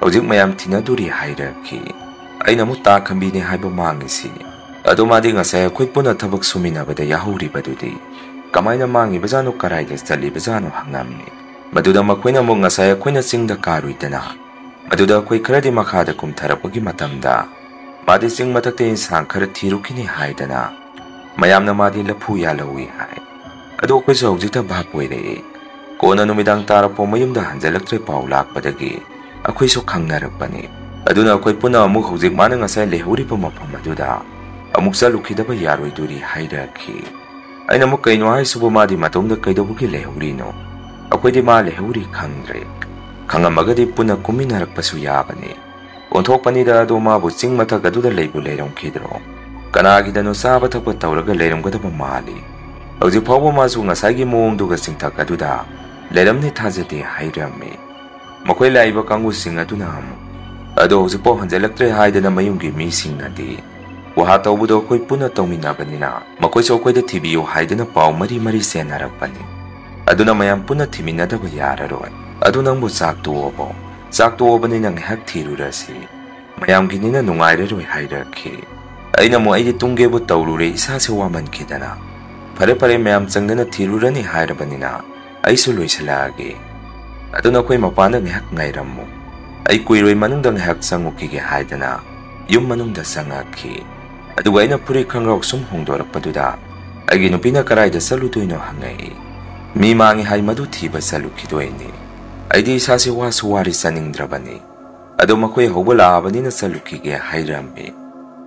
ꯍꯧꯖꯤꯛ ꯃꯌꯥꯝ ꯊꯤꯅꯗꯣꯔꯤ" ꯍꯥꯏꯔꯛꯈꯤ꯫ ꯑꯩꯅ ꯑꯃꯨꯛ "ꯇꯥ ꯈꯝꯕꯤꯅꯤ ꯍꯥꯏꯕ ꯃꯥꯡꯉꯤꯁꯤ? ꯑꯗꯣ ꯃꯥꯗꯤ ꯉꯁꯥꯏ ꯑꯩꯈꯣꯏ ꯄꯨꯟꯅ ꯊꯕꯛ ꯁꯨꯃꯤꯟꯅꯕꯗ ꯌꯥꯍꯧꯔꯤꯕꯗꯨꯗꯤ꯫ ꯀꯃꯥꯏꯅ ꯃꯥꯡꯉꯤꯕꯖꯥꯠꯅꯣ, ꯀꯔꯥꯏꯗ ꯆꯠꯂꯤꯕꯖꯥꯠꯅꯣ?" ꯍꯪꯉꯝꯃꯤ꯫ ꯃꯗꯨꯗ ꯃꯈꯣꯏꯅ ꯑꯃꯨꯛ "ꯉꯁꯥꯏ ꯑꯩꯈꯣꯏꯅ ꯆꯤꯡꯗ ꯀꯥꯔꯨꯏꯗꯅ, ꯃꯗꯨꯗ ꯑꯩꯈꯣꯏ ꯈꯔꯗꯤ ꯃꯈꯥꯗ ꯀꯨꯝꯊꯔꯛꯄꯒꯤ ꯃꯇꯝꯗ ꯃꯥꯗꯤ ꯆꯤꯡ ꯃꯊꯛꯇ ꯏꯟꯁꯥꯡ ꯈꯔ ꯊꯤꯔꯨꯈꯤꯅꯤ ꯍꯥꯏꯗꯅ ꯃꯌꯥꯝꯅ ꯃꯥꯗꯤ ꯂꯐꯨ ꯌꯥꯜꯍꯧꯋꯤ ꯍꯥꯏ꯫ ꯑꯗꯣ ꯑꯩꯈꯣꯏꯁꯨ ꯍꯧꯖꯤꯛꯇ ꯚꯥꯞ ꯑꯣꯏꯔꯛꯑꯦ꯫ ꯀꯣꯟꯅ ꯅꯨꯃꯤꯗꯥꯡ ꯇꯥꯔꯛꯄ ꯃꯌꯨꯝꯗ ꯍꯟꯖꯤꯜꯂꯛꯇ꯭ꯔꯦ ꯄꯥꯎ ꯂꯥꯛꯄꯗꯒꯤ ꯑꯩꯈꯣꯏꯁꯨ ꯈꯪꯅꯔꯛꯄꯅꯤ꯫ ꯑꯗꯨꯅ ꯑꯩꯈꯣꯏ ꯄꯨꯟꯅ ꯑꯃꯨꯛ ꯍꯧꯖꯤꯛ ꯃꯥꯅ ꯉꯁꯥꯏ ꯂꯩꯍꯧꯔꯤꯕ ꯃꯐꯝ ꯑꯗꯨꯗ ꯑꯃꯨꯛ ꯆꯠꯂꯨꯈꯤꯗꯕ ꯌꯥꯔꯣꯏꯗꯣꯔꯤ" ꯍꯥꯏꯔꯛꯈꯤ꯫ ꯑꯩꯅ ꯑꯃꯨꯛ "ꯀꯩꯅꯣ ꯍꯥꯏꯁꯤꯕꯨ? ꯃꯥꯗꯤ ꯃꯇꯣꯝꯗ ꯀꯩꯗꯧꯕꯒꯤ ꯂꯩꯍꯧꯔꯤꯅꯣ? ꯑꯩꯈꯣꯏꯗꯤ ꯃꯥ ꯂꯩꯍꯧꯔꯤ ꯈꯪꯗ꯭ꯔꯦ꯫ ꯈꯪꯉꯝꯃꯒꯗꯤ ꯄꯨꯟꯅ ꯀꯨꯝꯃꯤꯟꯅꯔꯛꯄꯁꯨ ꯌꯥꯕꯅꯤ꯫ ꯑꯣꯟꯊꯣꯛꯄꯅꯤꯗ, ꯑꯗꯣ ꯃꯥꯕꯨ ꯆꯤꯡ ꯃꯊꯛ ꯑꯗꯨꯗ ꯂꯩꯕꯨ ꯂꯩꯔꯝꯈꯤꯗ꯭ꯔꯣ? ꯀꯅꯥꯒꯤꯗꯅꯣ ꯆꯥꯕ ꯊꯛꯄ ꯇꯧꯔꯒ ꯂꯩꯔꯝꯒꯗꯕ ꯃꯥꯜꯂꯤ꯫ ꯍꯧꯖꯤꯛ ꯐꯥꯎꯕ ꯃꯥꯁꯨ ꯉꯁꯥꯏꯒꯤ ꯃꯑꯣꯡꯗꯨꯒ ꯆꯤꯡꯊꯛ ꯑꯗꯨꯗ ꯂꯩꯔꯝꯅꯤ ꯊꯥꯖꯗꯦ" ꯍꯥꯏꯔꯝꯃꯤ꯫ ꯃꯈꯣꯏ ꯂꯥꯛꯏꯕ ꯀꯥꯡꯕꯨꯁꯤꯡ ꯑꯗꯨꯅ ꯑꯃꯨꯛ, "ꯑꯗꯣ ꯍꯧꯖꯤꯛꯐꯥꯎ ꯍꯟꯖꯤꯜꯂꯛꯇ꯭ꯔꯦ ꯍꯥꯏꯗꯅ ꯃꯌꯨꯝꯒꯤ ꯃꯤꯁꯤꯡꯅꯗꯤ ꯒꯨꯍꯥ ꯇꯧꯕꯗꯣ ꯑꯩꯈꯣꯏ ꯄꯨꯟꯅ ꯇꯧꯃꯤꯟꯅꯕꯅꯤꯅ ꯃꯈꯣꯏꯁꯨ ꯑꯩꯈꯣꯏꯗ ꯊꯤꯕꯤꯌꯨ" ꯍꯥꯏꯗꯅ ꯄꯥꯎ ꯃꯔꯤ ꯃꯔꯤ ꯆꯦꯟꯅꯔꯛꯄꯅꯤ꯫ ꯑꯗꯨꯅ ꯃꯌꯥꯝ ꯄꯨꯟꯅ ꯊꯤꯃꯤꯟꯅꯗꯕ ꯌꯥꯔꯔꯣꯏ꯫ "ꯑꯗꯨ ꯅꯪꯕꯨ ꯆꯥꯛ ꯇꯣꯛꯑꯕꯣ? ꯆꯥꯛ ꯇꯣꯛꯑꯕꯅꯤꯅ ꯉꯥꯏꯍꯥꯛ ꯊꯤꯔꯨꯔꯁꯤ, ꯃꯌꯥꯝꯒꯤꯅꯤꯅ ꯅꯨꯡꯉꯥꯏꯔꯔꯣꯏ" ꯍꯥꯏꯔꯛꯈꯤ꯫ ꯑꯩꯅ ꯑꯃꯨꯛ "ꯑꯩꯗꯤ ꯇꯨꯝꯒꯦꯕꯨ ꯇꯧꯔꯨꯔꯦ, ꯏꯁꯥꯁꯦ ꯋꯥꯃꯟꯈꯤꯗꯅ"꯫ "ꯐꯔꯦ ꯐꯔꯦ, ꯃꯌꯥꯝ ꯆꯪꯗꯅ ꯊꯤꯔꯨꯔꯅꯤ ꯍꯥꯏꯔꯕꯅꯤꯅ ꯑꯩꯁꯨ ꯂꯣꯏꯁꯤꯜꯂꯛꯑꯒꯦ꯫ ꯑꯗꯨ ꯅꯈꯣꯏ ꯃꯄꯥꯟꯗ ꯉꯥꯏꯍꯥꯛ ꯉꯥꯏꯔꯝꯃꯨ, ꯑꯩ ꯀꯨꯏꯔꯣꯏ ꯃꯅꯨꯡꯗ ꯉꯥꯏꯍꯥꯛ ꯆꯪꯉꯨꯈꯤꯒꯦ" ꯍꯥꯏꯗꯅ ꯌꯨꯝ ꯃꯅꯨꯡꯗ ꯆꯪꯉꯛꯈꯤ꯫ ꯑꯗꯨꯒ ꯑꯩꯅ ꯐꯨꯔꯤꯠ ꯈꯣꯡꯒ꯭ꯔꯥꯎ ꯁꯨꯝ ꯍꯣꯡꯗꯣꯔꯛꯄꯗꯨꯗ ꯑꯩꯒꯤ ꯅꯨꯄꯤꯅ "ꯀꯔꯥꯏꯗ ꯆꯠꯂꯨꯗꯣꯏꯅꯣ?" ꯍꯪꯉꯛꯏ꯫ "ꯃꯤ ꯃꯥꯡꯉꯤ ꯍꯥꯏ, ꯃꯗꯨ ꯊꯤꯕ ꯆꯠꯂꯨꯈꯤꯗꯣꯏꯅꯤ꯫ ꯑꯩꯗꯤ ꯏꯁꯥꯁꯦ ꯋꯥꯁꯨ ꯋꯥꯔꯦ, ꯆꯥꯅꯤꯡꯗ꯭ꯔꯕꯅꯤ"꯫ "ꯑꯗꯣ ꯃꯈꯣꯏ ꯍꯧꯕ ꯂꯥꯛꯑꯕꯅꯤꯅ ꯆꯠꯂꯨꯈꯤꯒꯦ" ꯍꯥꯏꯔꯝꯃꯤ꯫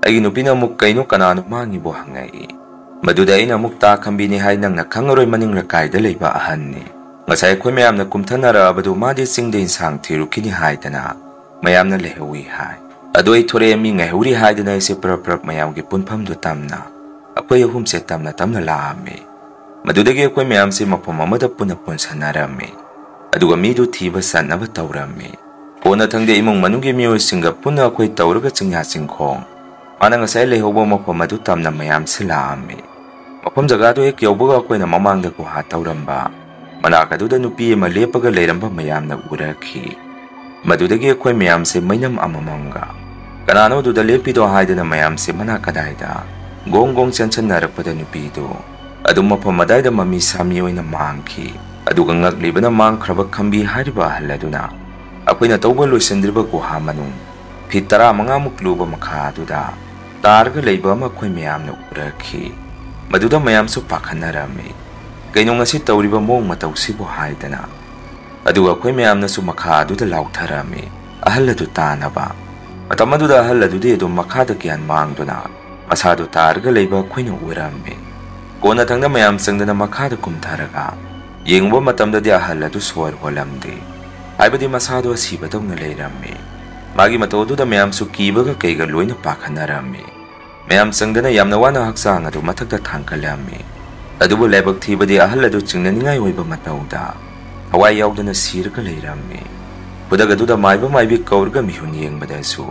ꯑꯩꯒꯤ ꯅꯨꯄꯤꯅ ꯑꯃꯨꯛ "ꯀꯩꯅꯣ, ꯀꯅꯥꯅꯣ ꯃꯥꯡꯉꯤꯕꯣ?" ꯍꯪꯉꯛꯏ꯫ ꯃꯗꯨꯗ ꯑꯩꯅ ꯑꯃꯨꯛ ꯇꯥ ꯈꯝꯕꯤꯅꯤ ꯍꯥꯏ, ꯅꯪꯅ ꯈꯪꯉꯔꯣꯏ, ꯃꯅꯤꯡ ꯂꯩꯀꯥꯏꯗ ꯂꯩꯕ ꯑꯍꯟꯅꯤ꯫ ꯉꯁꯥꯏ ꯑꯩꯈꯣꯏ ꯃꯌꯥꯝꯅ ꯀꯨꯝꯊꯅꯔꯛꯑꯕꯗꯨ ꯃꯥꯗꯤ ꯆꯤꯡꯗ ꯏꯟꯁꯥꯡ ꯊꯤꯔꯨꯈꯤꯅꯤ ꯍꯥꯏꯗꯅ ꯃꯌꯥꯝꯅ ꯂꯩꯍꯧꯏ ꯍꯥꯏ꯫ ꯑꯗꯨ ꯑꯩ ꯊꯣꯔꯛꯑꯦ, ꯃꯤ ꯉꯥꯏꯍꯧꯔꯤ ꯍꯥꯏꯗꯅ ꯑꯩꯁꯦ ꯄ꯭ꯔꯞ ꯄ꯭ꯔꯞ ꯃꯌꯥꯝꯒꯤ ꯄꯨꯟꯐꯝꯗꯨ ꯇꯝꯅ ꯑꯩꯈꯣꯏ ꯑꯍꯨꯝꯁꯦ ꯇꯝꯅ ꯇꯝꯅ ꯂꯥꯛꯑꯝꯃꯤ꯫ ꯃꯗꯨꯗꯒꯤ ꯑꯩꯈꯣꯏ ꯃꯌꯥꯝꯁꯦ ꯃꯐꯝ ꯑꯃꯗ ꯄꯨꯟꯅ ꯄꯨꯟꯁꯟꯅꯔꯝꯃꯤ꯫ ꯑꯗꯨꯒ ꯃꯤꯗꯨ ꯊꯤꯕ ꯆꯠꯅꯕ ꯇꯧꯔꯝꯃꯤ꯫ ꯀꯣꯟꯅꯊꯪꯗ ꯏꯃꯨꯡ ꯃꯅꯨꯡꯒꯤ ꯃꯤꯑꯣꯏꯁꯤꯡꯒ ꯄꯨꯟꯅ ꯑꯩꯈꯣꯏ ꯇꯧꯔꯒ ꯆꯤꯡꯌꯥ ꯆꯤꯡꯈꯣꯡ, ꯃꯥꯅ ꯉꯁꯥꯏ ꯂꯩꯍꯧꯕ ꯃꯐꯝ ꯑꯗꯨ ꯇꯝꯅ ꯃꯌꯥꯝꯁꯦ ꯂꯥꯛꯑꯝꯃꯤ꯫ ꯃꯐꯝ ꯖꯒꯥꯗꯨ ꯍꯦꯛ ꯌꯧꯕꯒ ꯑꯩꯈꯣꯏꯅ ꯃꯃꯥꯡꯗ ꯒꯨꯍꯥ ꯇꯧꯔꯝꯕ ꯃꯅꯥꯛ ꯑꯗꯨꯗ ꯅꯨꯄꯤ ꯑꯃ ꯂꯦꯞꯄꯒ ꯂꯩꯔꯝꯕ ꯃꯌꯥꯝꯅ ꯎꯔꯛꯈꯤ꯫ ꯃꯗꯨꯗꯒꯤ ꯑꯩꯈꯣꯏ ꯃꯌꯥꯝꯁꯦ ꯃꯩꯅꯝ ꯑꯃꯃꯝꯒ, "ꯀꯅꯥꯅꯣ ꯑꯗꯨꯗ ꯂꯦꯞꯄꯤꯗꯣ?" ꯍꯥꯏꯗꯅ ꯃꯌꯥꯝꯁꯦ ꯃꯅꯥꯛ ꯀꯗꯥꯏꯗ ꯒꯣꯡ ꯒꯣꯡ ꯆꯦꯟꯁꯟꯅꯔꯛꯄꯗ ꯅꯨꯄꯤꯗꯨ ꯑꯗꯨꯝ ꯃꯐꯝ ꯑꯗꯥꯏꯗ ꯃꯃꯤ ꯁꯥꯃꯤ ꯑꯣꯏꯅ ꯃꯥꯡꯈꯤ꯫ ꯑꯗꯨꯒ ꯉꯛꯂꯤꯕꯅ ꯃꯥꯡꯈ꯭ꯔꯕ ꯈꯝꯕꯤ ꯍꯥꯏꯔꯤꯕ ꯑꯍꯜ ꯑꯗꯨꯅ ꯑꯩꯈꯣꯏꯅ ꯇꯧꯕ ꯂꯣꯏꯁꯤꯟꯗ꯭ꯔꯤꯕ ꯒꯨꯍꯥ ꯃꯅꯨꯡ ꯐꯤꯠ ꯇꯔꯥ ꯃꯉꯥꯃꯨꯛ ꯂꯨꯕ ꯃꯈꯥ ꯑꯗꯨꯗ ꯇꯥꯔꯒ ꯂꯩꯕ ꯑꯃ ꯑꯩꯈꯣꯏ ꯃꯌꯥꯝꯅ ꯎꯔꯛꯈꯤ꯫ ꯃꯗꯨꯗ ꯃꯌꯥꯝꯁꯨ ꯄꯥꯈꯠꯅꯔꯝꯃꯤ꯫ "ꯀꯩꯅꯣ ꯉꯁꯤ ꯇꯧꯔꯤꯕ ꯃꯑꯣꯡ ꯃꯇꯧꯁꯤꯕꯨ?" ꯍꯥꯏꯗꯅ꯫ ꯑꯗꯨꯒ ꯑꯩꯈꯣꯏ ꯃꯌꯥꯝꯅꯁꯨ ꯃꯈꯥ ꯑꯗꯨꯗ ꯂꯥꯎꯊꯔꯝꯃꯤ, ꯑꯍꯜ ꯑꯗꯨ ꯇꯥꯅꯕ꯫ ꯃꯇꯝ ꯑꯗꯨꯗ ꯑꯍꯜ ꯑꯗꯨꯗꯤ ꯑꯗꯨꯝ ꯃꯈꯥꯗ ꯒ꯭ꯌꯥꯟ ꯃꯥꯡꯗꯨꯅ ꯃꯁꯥꯗꯨ ꯇꯥꯔꯒ ꯂꯩꯕ ꯑꯩꯈꯣꯏꯅ ꯎꯔꯝꯃꯤ꯫ ꯀꯣꯟꯅꯊꯪꯗ ꯃꯌꯥꯝ ꯆꯪꯗꯅ ꯃꯈꯥꯗ ꯀꯨꯝꯊꯔꯒ ꯌꯦꯡꯕ ꯃꯇꯝꯗꯗꯤ ꯑꯍꯜ ꯑꯗꯨ ꯁꯣꯔ ꯍꯣꯜꯂꯝꯗꯦ, ꯍꯥꯏꯕꯗꯤ ꯃꯁꯥꯗꯨ ꯑꯁꯤꯕꯗꯧꯅ ꯂꯩꯔꯝꯃꯤ꯫ ꯃꯥꯒꯤ ꯃꯇꯧ ꯑꯗꯨꯗ ꯃꯌꯥꯝꯁꯨ ꯀꯤꯕꯒ ꯀꯩꯒ ꯂꯣꯏꯅ ꯄꯥꯈꯠꯅꯔꯝꯃꯤ꯫ ꯃꯌꯥꯝ ꯆꯪꯗꯅ ꯌꯥꯝꯅ ꯋꯥꯅ ꯍꯛꯆꯥꯡ ꯑꯗꯨ ꯃꯊꯛꯇ ꯊꯥꯡꯒꯠꯂꯝꯃꯤ꯫ ꯑꯗꯨꯕꯨ ꯂꯥꯏꯕꯛ ꯊꯤꯕꯗꯤ ꯑꯍꯜ ꯑꯗꯨ ꯆꯤꯡꯅꯅꯤꯡꯉꯥꯏ ꯑꯣꯏꯕ ꯃꯇꯧꯗ ꯊꯋꯥꯏ ꯌꯥꯎꯗꯅ ꯁꯤꯔꯒ ꯂꯩꯔꯝꯃꯤ꯫ ꯈꯨꯗꯛ ꯑꯗꯨꯗ ꯃꯥꯏꯕ ꯃꯥꯏꯕꯤ ꯀꯧꯔꯒ ꯃꯤꯍꯨꯟ ꯌꯦꯡꯕꯗꯁꯨ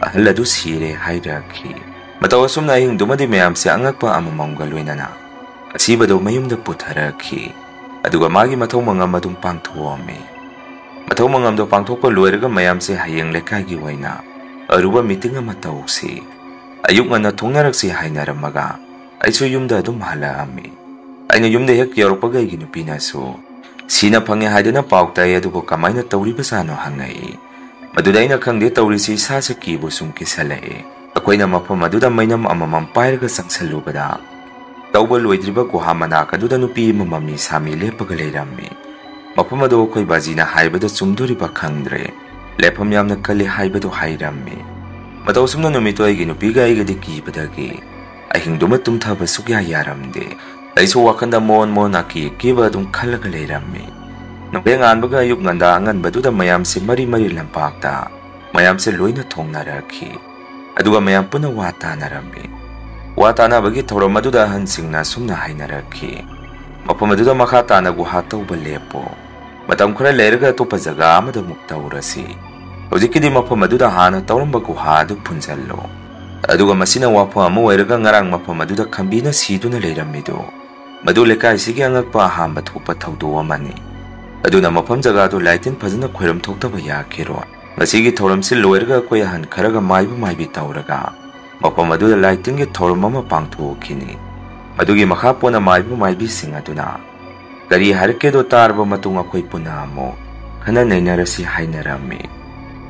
ꯑꯍꯜ ꯑꯗꯨ ꯁꯤꯔꯦ ꯍꯥꯏꯔꯛꯈꯤ꯫ ꯃꯇꯧ ꯑꯁꯨꯝꯅ ꯑꯍꯤꯡꯗꯨꯃꯗꯤ ꯃꯌꯥꯝꯁꯦ ꯑꯉꯛꯄ ꯑꯃꯃꯝꯒ ꯂꯣꯏꯅꯅ ꯑꯁꯤꯕꯗꯨ ꯃꯌꯨꯝꯗ ꯄꯨꯊꯔꯛꯈꯤ꯫ ꯑꯗꯨꯒ ꯃꯥꯒꯤ ꯃꯊꯧ ꯃꯉꯝ ꯑꯗꯨꯝ ꯄꯥꯡꯊꯣꯛꯑꯝꯃꯤ꯫ ꯃꯊꯧ ꯃꯉꯝꯗꯣ ꯄꯥꯡꯊꯣꯛꯄ ꯂꯣꯏꯔꯒ ꯃꯌꯥꯝꯁꯦ ꯍꯌꯦꯡ ꯂꯩꯀꯥꯏꯒꯤ ꯑꯣꯏꯅ ꯑꯔꯨꯕ ꯃꯤꯇꯤꯡ ꯑꯃ ꯇꯧꯁꯤ, ꯑꯌꯨꯛ ꯉꯟꯅ ꯊꯣꯡꯅꯔꯛꯁꯤ ꯍꯥꯏꯅꯔꯝꯃꯒ ꯑꯩꯁꯨ ꯌꯨꯝꯗ ꯑꯗꯨꯝ ꯍꯜꯂꯛꯑꯝꯃꯤ꯫ ꯑꯩꯅ ꯌꯨꯝꯗ ꯍꯦꯛ ꯌꯧꯔꯛꯄꯒ ꯑꯩꯒꯤ ꯅꯨꯄꯤꯅꯁꯨ ꯁꯤꯅ ꯐꯪꯉꯦ ꯍꯥꯏꯗꯅ ꯄꯥꯎ ꯇꯥꯏ, ꯑꯗꯨꯕꯨ ꯀꯃꯥꯏꯅ ꯇꯧꯔꯤꯕꯖꯥꯠꯅꯣ ꯍꯪꯉꯛꯏ꯫ ꯃꯗꯨꯗ ꯑꯩꯅ ꯈꯪꯗꯦ ꯇꯧꯔꯤꯁꯤ, ꯏꯁꯥꯁꯦ ꯀꯤꯕꯨ ꯁꯨꯝ ꯀꯤꯁꯜꯂꯛꯑꯦ꯫ ꯑꯩꯈꯣꯏꯅ ꯃꯐꯝ ꯑꯗꯨꯗ ꯃꯩꯅꯝ ꯑꯃꯃꯝ ꯄꯥꯏꯔꯒ ꯆꯪꯁꯜꯂꯨꯕꯗ ꯇꯧꯕ ꯂꯣꯏꯗ꯭ꯔꯤꯕ ꯒꯨꯍꯥ ꯃꯅꯥꯛ ꯑꯗꯨꯗ ꯅꯨꯄꯤ ꯑꯃ ꯃꯃꯤ ꯁꯥꯃꯤ ꯂꯦꯞꯄꯒ ꯂꯩꯔꯝꯃꯤ꯫ ꯃꯐꯝ ꯑꯗꯨ ꯑꯩꯈꯣꯏ ꯕꯥꯖꯤꯅ ꯍꯥꯏꯕꯗ ꯆꯨꯝꯗꯣꯔꯤꯕ ꯈꯪꯗ꯭ꯔꯦ꯫ ꯂꯦꯞꯐꯝ ꯌꯥꯝꯅ ꯀꯜꯂꯤ ꯍꯥꯏꯕꯗꯨ ꯍꯥꯏꯔꯝꯃꯤ꯫ ꯃꯇꯧ ꯑꯁꯨꯝꯅ ꯅꯨꯃꯤꯠꯇꯨ ꯑꯩꯒꯤ ꯅꯨꯄꯤꯒ ꯑꯩꯒꯗꯤ ꯀꯤꯕꯗꯒꯤ ꯑꯍꯤꯡꯗꯨꯃ ꯇꯨꯝꯊꯕ ꯁꯨꯛꯌꯥ ꯌꯥꯔꯝꯗꯦ꯫ ꯑꯩꯁꯨ ꯋꯥꯈꯜꯗ ꯃꯣꯟ ꯃꯣꯟ ꯑꯀꯤ ꯑꯀꯤꯕ ꯑꯗꯨꯝ ꯈꯜꯂꯒ ꯂꯩꯔꯝꯃꯤ꯫ ꯅꯨꯡꯊꯤꯜ ꯉꯥꯟꯕꯒ ꯑꯌꯨꯛ ꯉꯟꯗꯥ ꯑꯉꯟꯕꯗꯨꯗ ꯃꯌꯥꯝꯁꯦ ꯃꯔꯤ ꯃꯔꯤ ꯂꯝꯄꯥꯛꯇ ꯃꯌꯥꯝꯁꯦ ꯂꯣꯏꯅ ꯊꯣꯡꯅꯔꯛꯈꯤ꯫ ꯑꯗꯨꯒ ꯃꯌꯥꯝ ꯄꯨꯟꯅ ꯋꯥ ꯇꯥꯅꯔꯝꯃꯤ꯫ ꯋꯥ ꯇꯥꯅꯕꯒꯤ ꯊꯧꯔꯝ ꯑꯗꯨꯗ ꯑꯍꯟꯁꯤꯡꯅ ꯑꯁꯨꯝꯅ ꯍꯥꯏꯅꯔꯛꯈꯤ, "ꯃꯐꯝ ꯑꯗꯨꯗ ꯃꯈꯥ ꯇꯥꯅ ꯒꯨꯍꯥ ꯇꯧꯕ ꯂꯦꯞꯄꯣ꯫ ꯃꯇꯝ ꯈꯔ ꯂꯩꯔꯒ ꯑꯇꯣꯞꯄ ꯖꯒꯥ ꯑꯃꯗ ꯑꯃꯨꯛ ꯇꯧꯔꯁꯤ꯫ ꯍꯧꯖꯤꯛꯀꯤꯗꯤ ꯃꯐꯝ ꯑꯗꯨꯗ ꯍꯥꯟꯅ ꯇꯧꯔꯝꯕ ꯒꯨꯍꯥ ꯑꯗꯨ ꯐꯨꯟꯖꯜꯂꯣ꯫ ꯑꯗꯨꯒ ꯃꯁꯤꯅ ꯋꯥꯐꯝ ꯑꯃ ꯑꯣꯏꯔꯒ ꯉꯔꯥꯡ ꯃꯐꯝ ꯑꯗꯨꯗ ꯈꯝꯕꯤꯅ ꯁꯤꯗꯨꯅ ꯂꯩꯔꯝꯃꯤꯗꯨ, ꯃꯗꯨ ꯂꯩꯀꯥꯏꯁꯤꯒꯤ ꯑꯉꯛꯄ ꯑꯍꯥꯟꯕ ꯊꯣꯛꯄ ꯊꯧꯗꯣꯛ ꯑꯃꯅꯤ꯫ ꯑꯗꯨꯅ ꯃꯐꯝ ꯖꯒꯥꯗꯨ ꯂꯥꯏ ꯇꯤꯟ ꯐꯖꯅ ꯈꯣꯏꯔꯝ ꯊꯣꯛꯇꯕ ꯌꯥꯈꯤꯔꯣꯏ꯫ ꯉꯁꯤꯒꯤ ꯊꯧꯔꯝꯁꯤ ꯂꯣꯏꯔꯒ ꯑꯩꯈꯣꯏ ꯑꯍꯟ ꯈꯔꯒ ꯃꯥꯏꯕ ꯃꯥꯏꯕꯤ ꯇꯧꯔꯒ ꯃꯐꯝ ꯑꯗꯨꯗ ꯂꯥꯏ ꯇꯤꯟꯒꯤ ꯊꯧꯔꯝ ꯑꯃ ꯄꯥꯡꯊꯣꯛꯈꯤꯅꯤ꯫ ꯃꯗꯨꯒꯤ ꯃꯈꯥ ꯄꯣꯟꯅ ꯃꯥꯏꯕ ꯃꯥꯏꯕꯤꯁꯤꯡ ꯑꯗꯨꯅ ꯀꯔꯤ ꯍꯥꯏꯔꯛꯀꯦꯗꯣ ꯇꯥꯔꯕ ꯃꯇꯨꯡ ꯑꯩꯈꯣꯏ ꯄꯨꯟꯅ ꯑꯃꯨꯛ ꯈꯟꯅ ꯅꯩꯅꯔꯁꯤ" ꯍꯥꯏꯅꯔꯝꯃꯤ꯫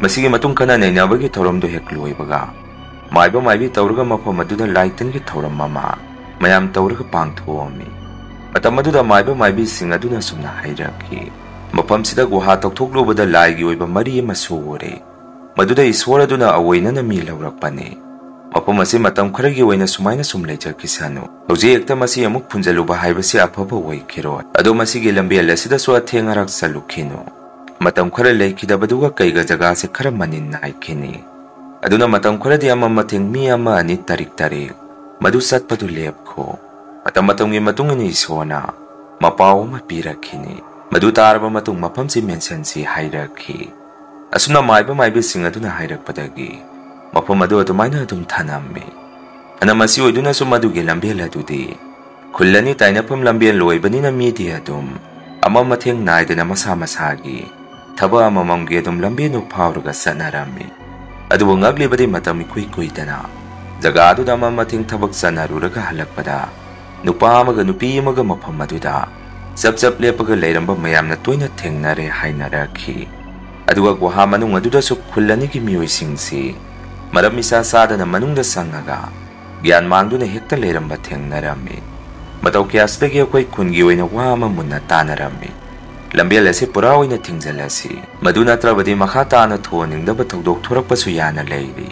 ꯃꯁꯤꯒꯤ ꯃꯇꯨꯡ ꯈꯟꯅ ꯅꯩꯅꯕꯒꯤ ꯊꯧꯔꯝꯗꯨ ꯍꯦꯛ ꯂꯣꯏꯕꯒ ꯃꯥꯏꯕ ꯃꯥꯏꯕꯤ ꯇꯧꯔꯒ ꯃꯐꯝ ꯑꯗꯨꯗ ꯂꯥꯏ ꯇꯤꯟꯒꯤ ꯊꯧꯔꯝ ꯑꯃ ꯃꯌꯥꯝ ꯇꯧꯔꯒ ꯄꯥꯡꯊꯣꯛꯑꯝꯃꯤ꯫ ꯃꯇꯝ ꯑꯗꯨꯗ ꯃꯥꯏꯕ ꯃꯥꯏꯕꯤꯁꯤꯡ ꯑꯗꯨꯅ ꯑꯁꯨꯝꯅ ꯍꯥꯏꯔꯛꯈꯤ, "ꯃꯐꯝꯁꯤꯗ ꯒꯨꯍꯥ ꯇꯧꯊꯣꯛꯂꯨꯕꯗ ꯂꯥꯏꯒꯤ ꯑꯣꯏꯕ ꯃꯔꯤ ꯑꯃꯁꯨ ꯎꯔꯦ꯫ ꯃꯗꯨꯗ ꯏꯁꯣꯔ ꯑꯗꯨꯅ ꯑꯑꯣꯏꯅꯅ ꯃꯤ ꯂꯧꯔꯛꯄꯅꯤ꯫ ꯃꯐꯝ ꯑꯁꯤ ꯃꯇꯝ ꯈꯔꯒꯤ ꯑꯣꯏꯅ ꯁꯨꯃꯥꯏꯅ ꯁꯨꯝ ꯂꯩꯖꯈꯤꯁꯅꯨ꯫ ꯍꯧꯖꯤꯛ ꯍꯦꯛꯇ ꯃꯁꯤ ꯑꯃꯨꯛ ꯐꯨꯟꯖꯜꯂꯨꯕ ꯍꯥꯏꯕꯁꯤ ꯑꯐꯕ ꯑꯣꯏꯈꯤꯔꯣꯏ꯫ ꯑꯗꯣ ꯃꯁꯤꯒꯤ ꯂꯝꯕꯦꯜ ꯑꯁꯤꯗꯁꯨ ꯑꯊꯦꯡ ꯑꯔꯥꯛ ꯆꯠꯂꯨꯈꯤꯅꯨ꯫ ꯃꯇꯝ ꯈꯔ ꯂꯩꯈꯤꯗꯕꯗꯨꯒ ꯀꯩꯒ ꯖꯒꯥꯁꯦ ꯈꯔ ꯃꯅꯤꯟ ꯅꯥꯏꯈꯤꯅꯤ꯫ ꯑꯗꯨꯅ ꯃꯇꯝ ꯈꯔꯗꯤ ꯑꯃ ꯃꯊꯦꯡ ꯃꯤ ꯑꯃ ꯑꯅꯤ ꯇꯔꯤꯛ ꯇꯔꯦꯠ ꯃꯗꯨ ꯆꯠꯄꯗꯨ ꯂꯦꯞꯈꯣ꯫ ꯃꯇꯝ ꯃꯇꯝꯒꯤ ꯃꯇꯨꯡ ꯏꯟꯅ ꯏꯁꯣꯔꯅ ꯃꯄꯥꯎ ꯑꯃ ꯄꯤꯔꯛꯈꯤꯅꯤ꯫ ꯃꯗꯨ ꯇꯥꯔꯕ ꯃꯇꯨꯡ ꯃꯐꯝꯁꯤ ꯃꯦꯟꯁꯤꯟꯁꯤ" ꯍꯥꯏꯔꯛꯈꯤ꯫ ꯑꯁꯨꯝꯅ ꯃꯥꯏꯕ ꯃꯥꯏꯕꯤꯁꯤꯡ ꯑꯗꯨꯅ ꯍꯥꯏꯔꯛꯄꯗꯒꯤ ꯃꯐꯝ ꯑꯗꯨ ꯑꯗꯨꯃꯥꯏꯅ ꯑꯗꯨꯝ ꯊꯅꯝꯃꯤ꯫ ꯐꯅ ꯃꯁꯤ ꯑꯣꯏꯗꯨꯅꯁꯨ ꯃꯗꯨꯒꯤ ꯂꯝꯕꯦꯜ ꯑꯗꯨꯗꯤ ꯈꯨꯜ ꯑꯅꯤ ꯇꯥꯏꯅꯐꯝ ꯂꯝꯕꯦꯜ ꯑꯣꯏꯕꯅꯤꯅ ꯃꯤꯗꯤ ꯑꯗꯨꯝ ꯑꯃ ꯃꯊꯦꯡ ꯅꯥꯏꯗꯅ ꯃꯁꯥ ꯃꯁꯥꯒꯤ ꯊꯕꯛ ꯑꯃꯃꯝꯒꯤ ꯑꯗꯨꯝ ꯂꯝꯕꯦꯜꯗꯨ ꯐꯥꯎꯔꯒ ꯆꯠꯅꯔꯝꯃꯤ꯫ ꯑꯗꯨꯕꯨ ꯉꯛꯂꯤꯕꯗꯤ ꯃꯇꯝ ꯏꯀꯨꯏ ꯀꯨꯏꯗꯅ ꯖꯒꯥ ꯑꯗꯨꯗ ꯑꯃ ꯃꯊꯦꯡ ꯊꯕꯛ ꯆꯠꯅꯔꯨꯔꯒ ꯍꯜꯂꯛꯄꯗ ꯅꯨꯄꯥ ꯑꯃꯒ ꯅꯨꯄꯤ ꯑꯃꯒ ꯃꯐꯝ ꯑꯗꯨꯗ ꯆꯞ ꯆꯞ ꯂꯦꯞꯄꯒ ꯂꯩꯔꯝꯕ ꯃꯌꯥꯝꯅ ꯇꯣꯏꯅ ꯊꯦꯡꯅꯔꯦ ꯍꯥꯏꯅꯔꯛꯈꯤ꯫ ꯑꯗꯨꯒ ꯒꯨꯍꯥ ꯃꯅꯨꯡ ꯑꯗꯨꯗꯁꯨ ꯈꯨꯜ ꯑꯅꯤꯒꯤ ꯃꯤꯑꯣꯏꯁꯤꯡꯁꯤ ꯃꯔꯝ ꯏꯆꯥ ꯆꯥꯗꯅ ꯃꯅꯨꯡꯗ ꯆꯪꯉꯒ ꯒ꯭ꯌꯥꯟ ꯃꯥꯡꯗꯨꯅ ꯍꯦꯛꯇ ꯂꯩꯔꯝꯕ ꯊꯦꯡꯅꯔꯝꯃꯤ꯫ ꯃꯇꯧ ꯀꯌꯥꯁꯤꯗꯒꯤ ꯑꯩꯈꯣꯏ ꯈꯨꯟꯒꯤ ꯑꯣꯏꯅ ꯋꯥ ꯑꯃ ꯃꯨꯟꯅ ꯇꯥꯅꯔꯝꯃꯤ꯫ "ꯂꯝꯕꯦꯜ ꯑꯁꯤ ꯄꯨꯔꯥ ꯑꯣꯏꯅ ꯊꯤꯡꯖꯤꯜꯂꯁꯤ꯫ ꯃꯗꯨ ꯅꯠꯇ꯭ꯔꯕꯗꯤ ꯃꯈꯥ ꯇꯥꯅ ꯊꯣꯛꯍꯟꯅꯤꯡꯗꯕ ꯊꯧꯗꯣꯛ ꯊꯣꯔꯛꯄꯁꯨ ꯌꯥꯅ ꯂꯩꯔꯤ꯫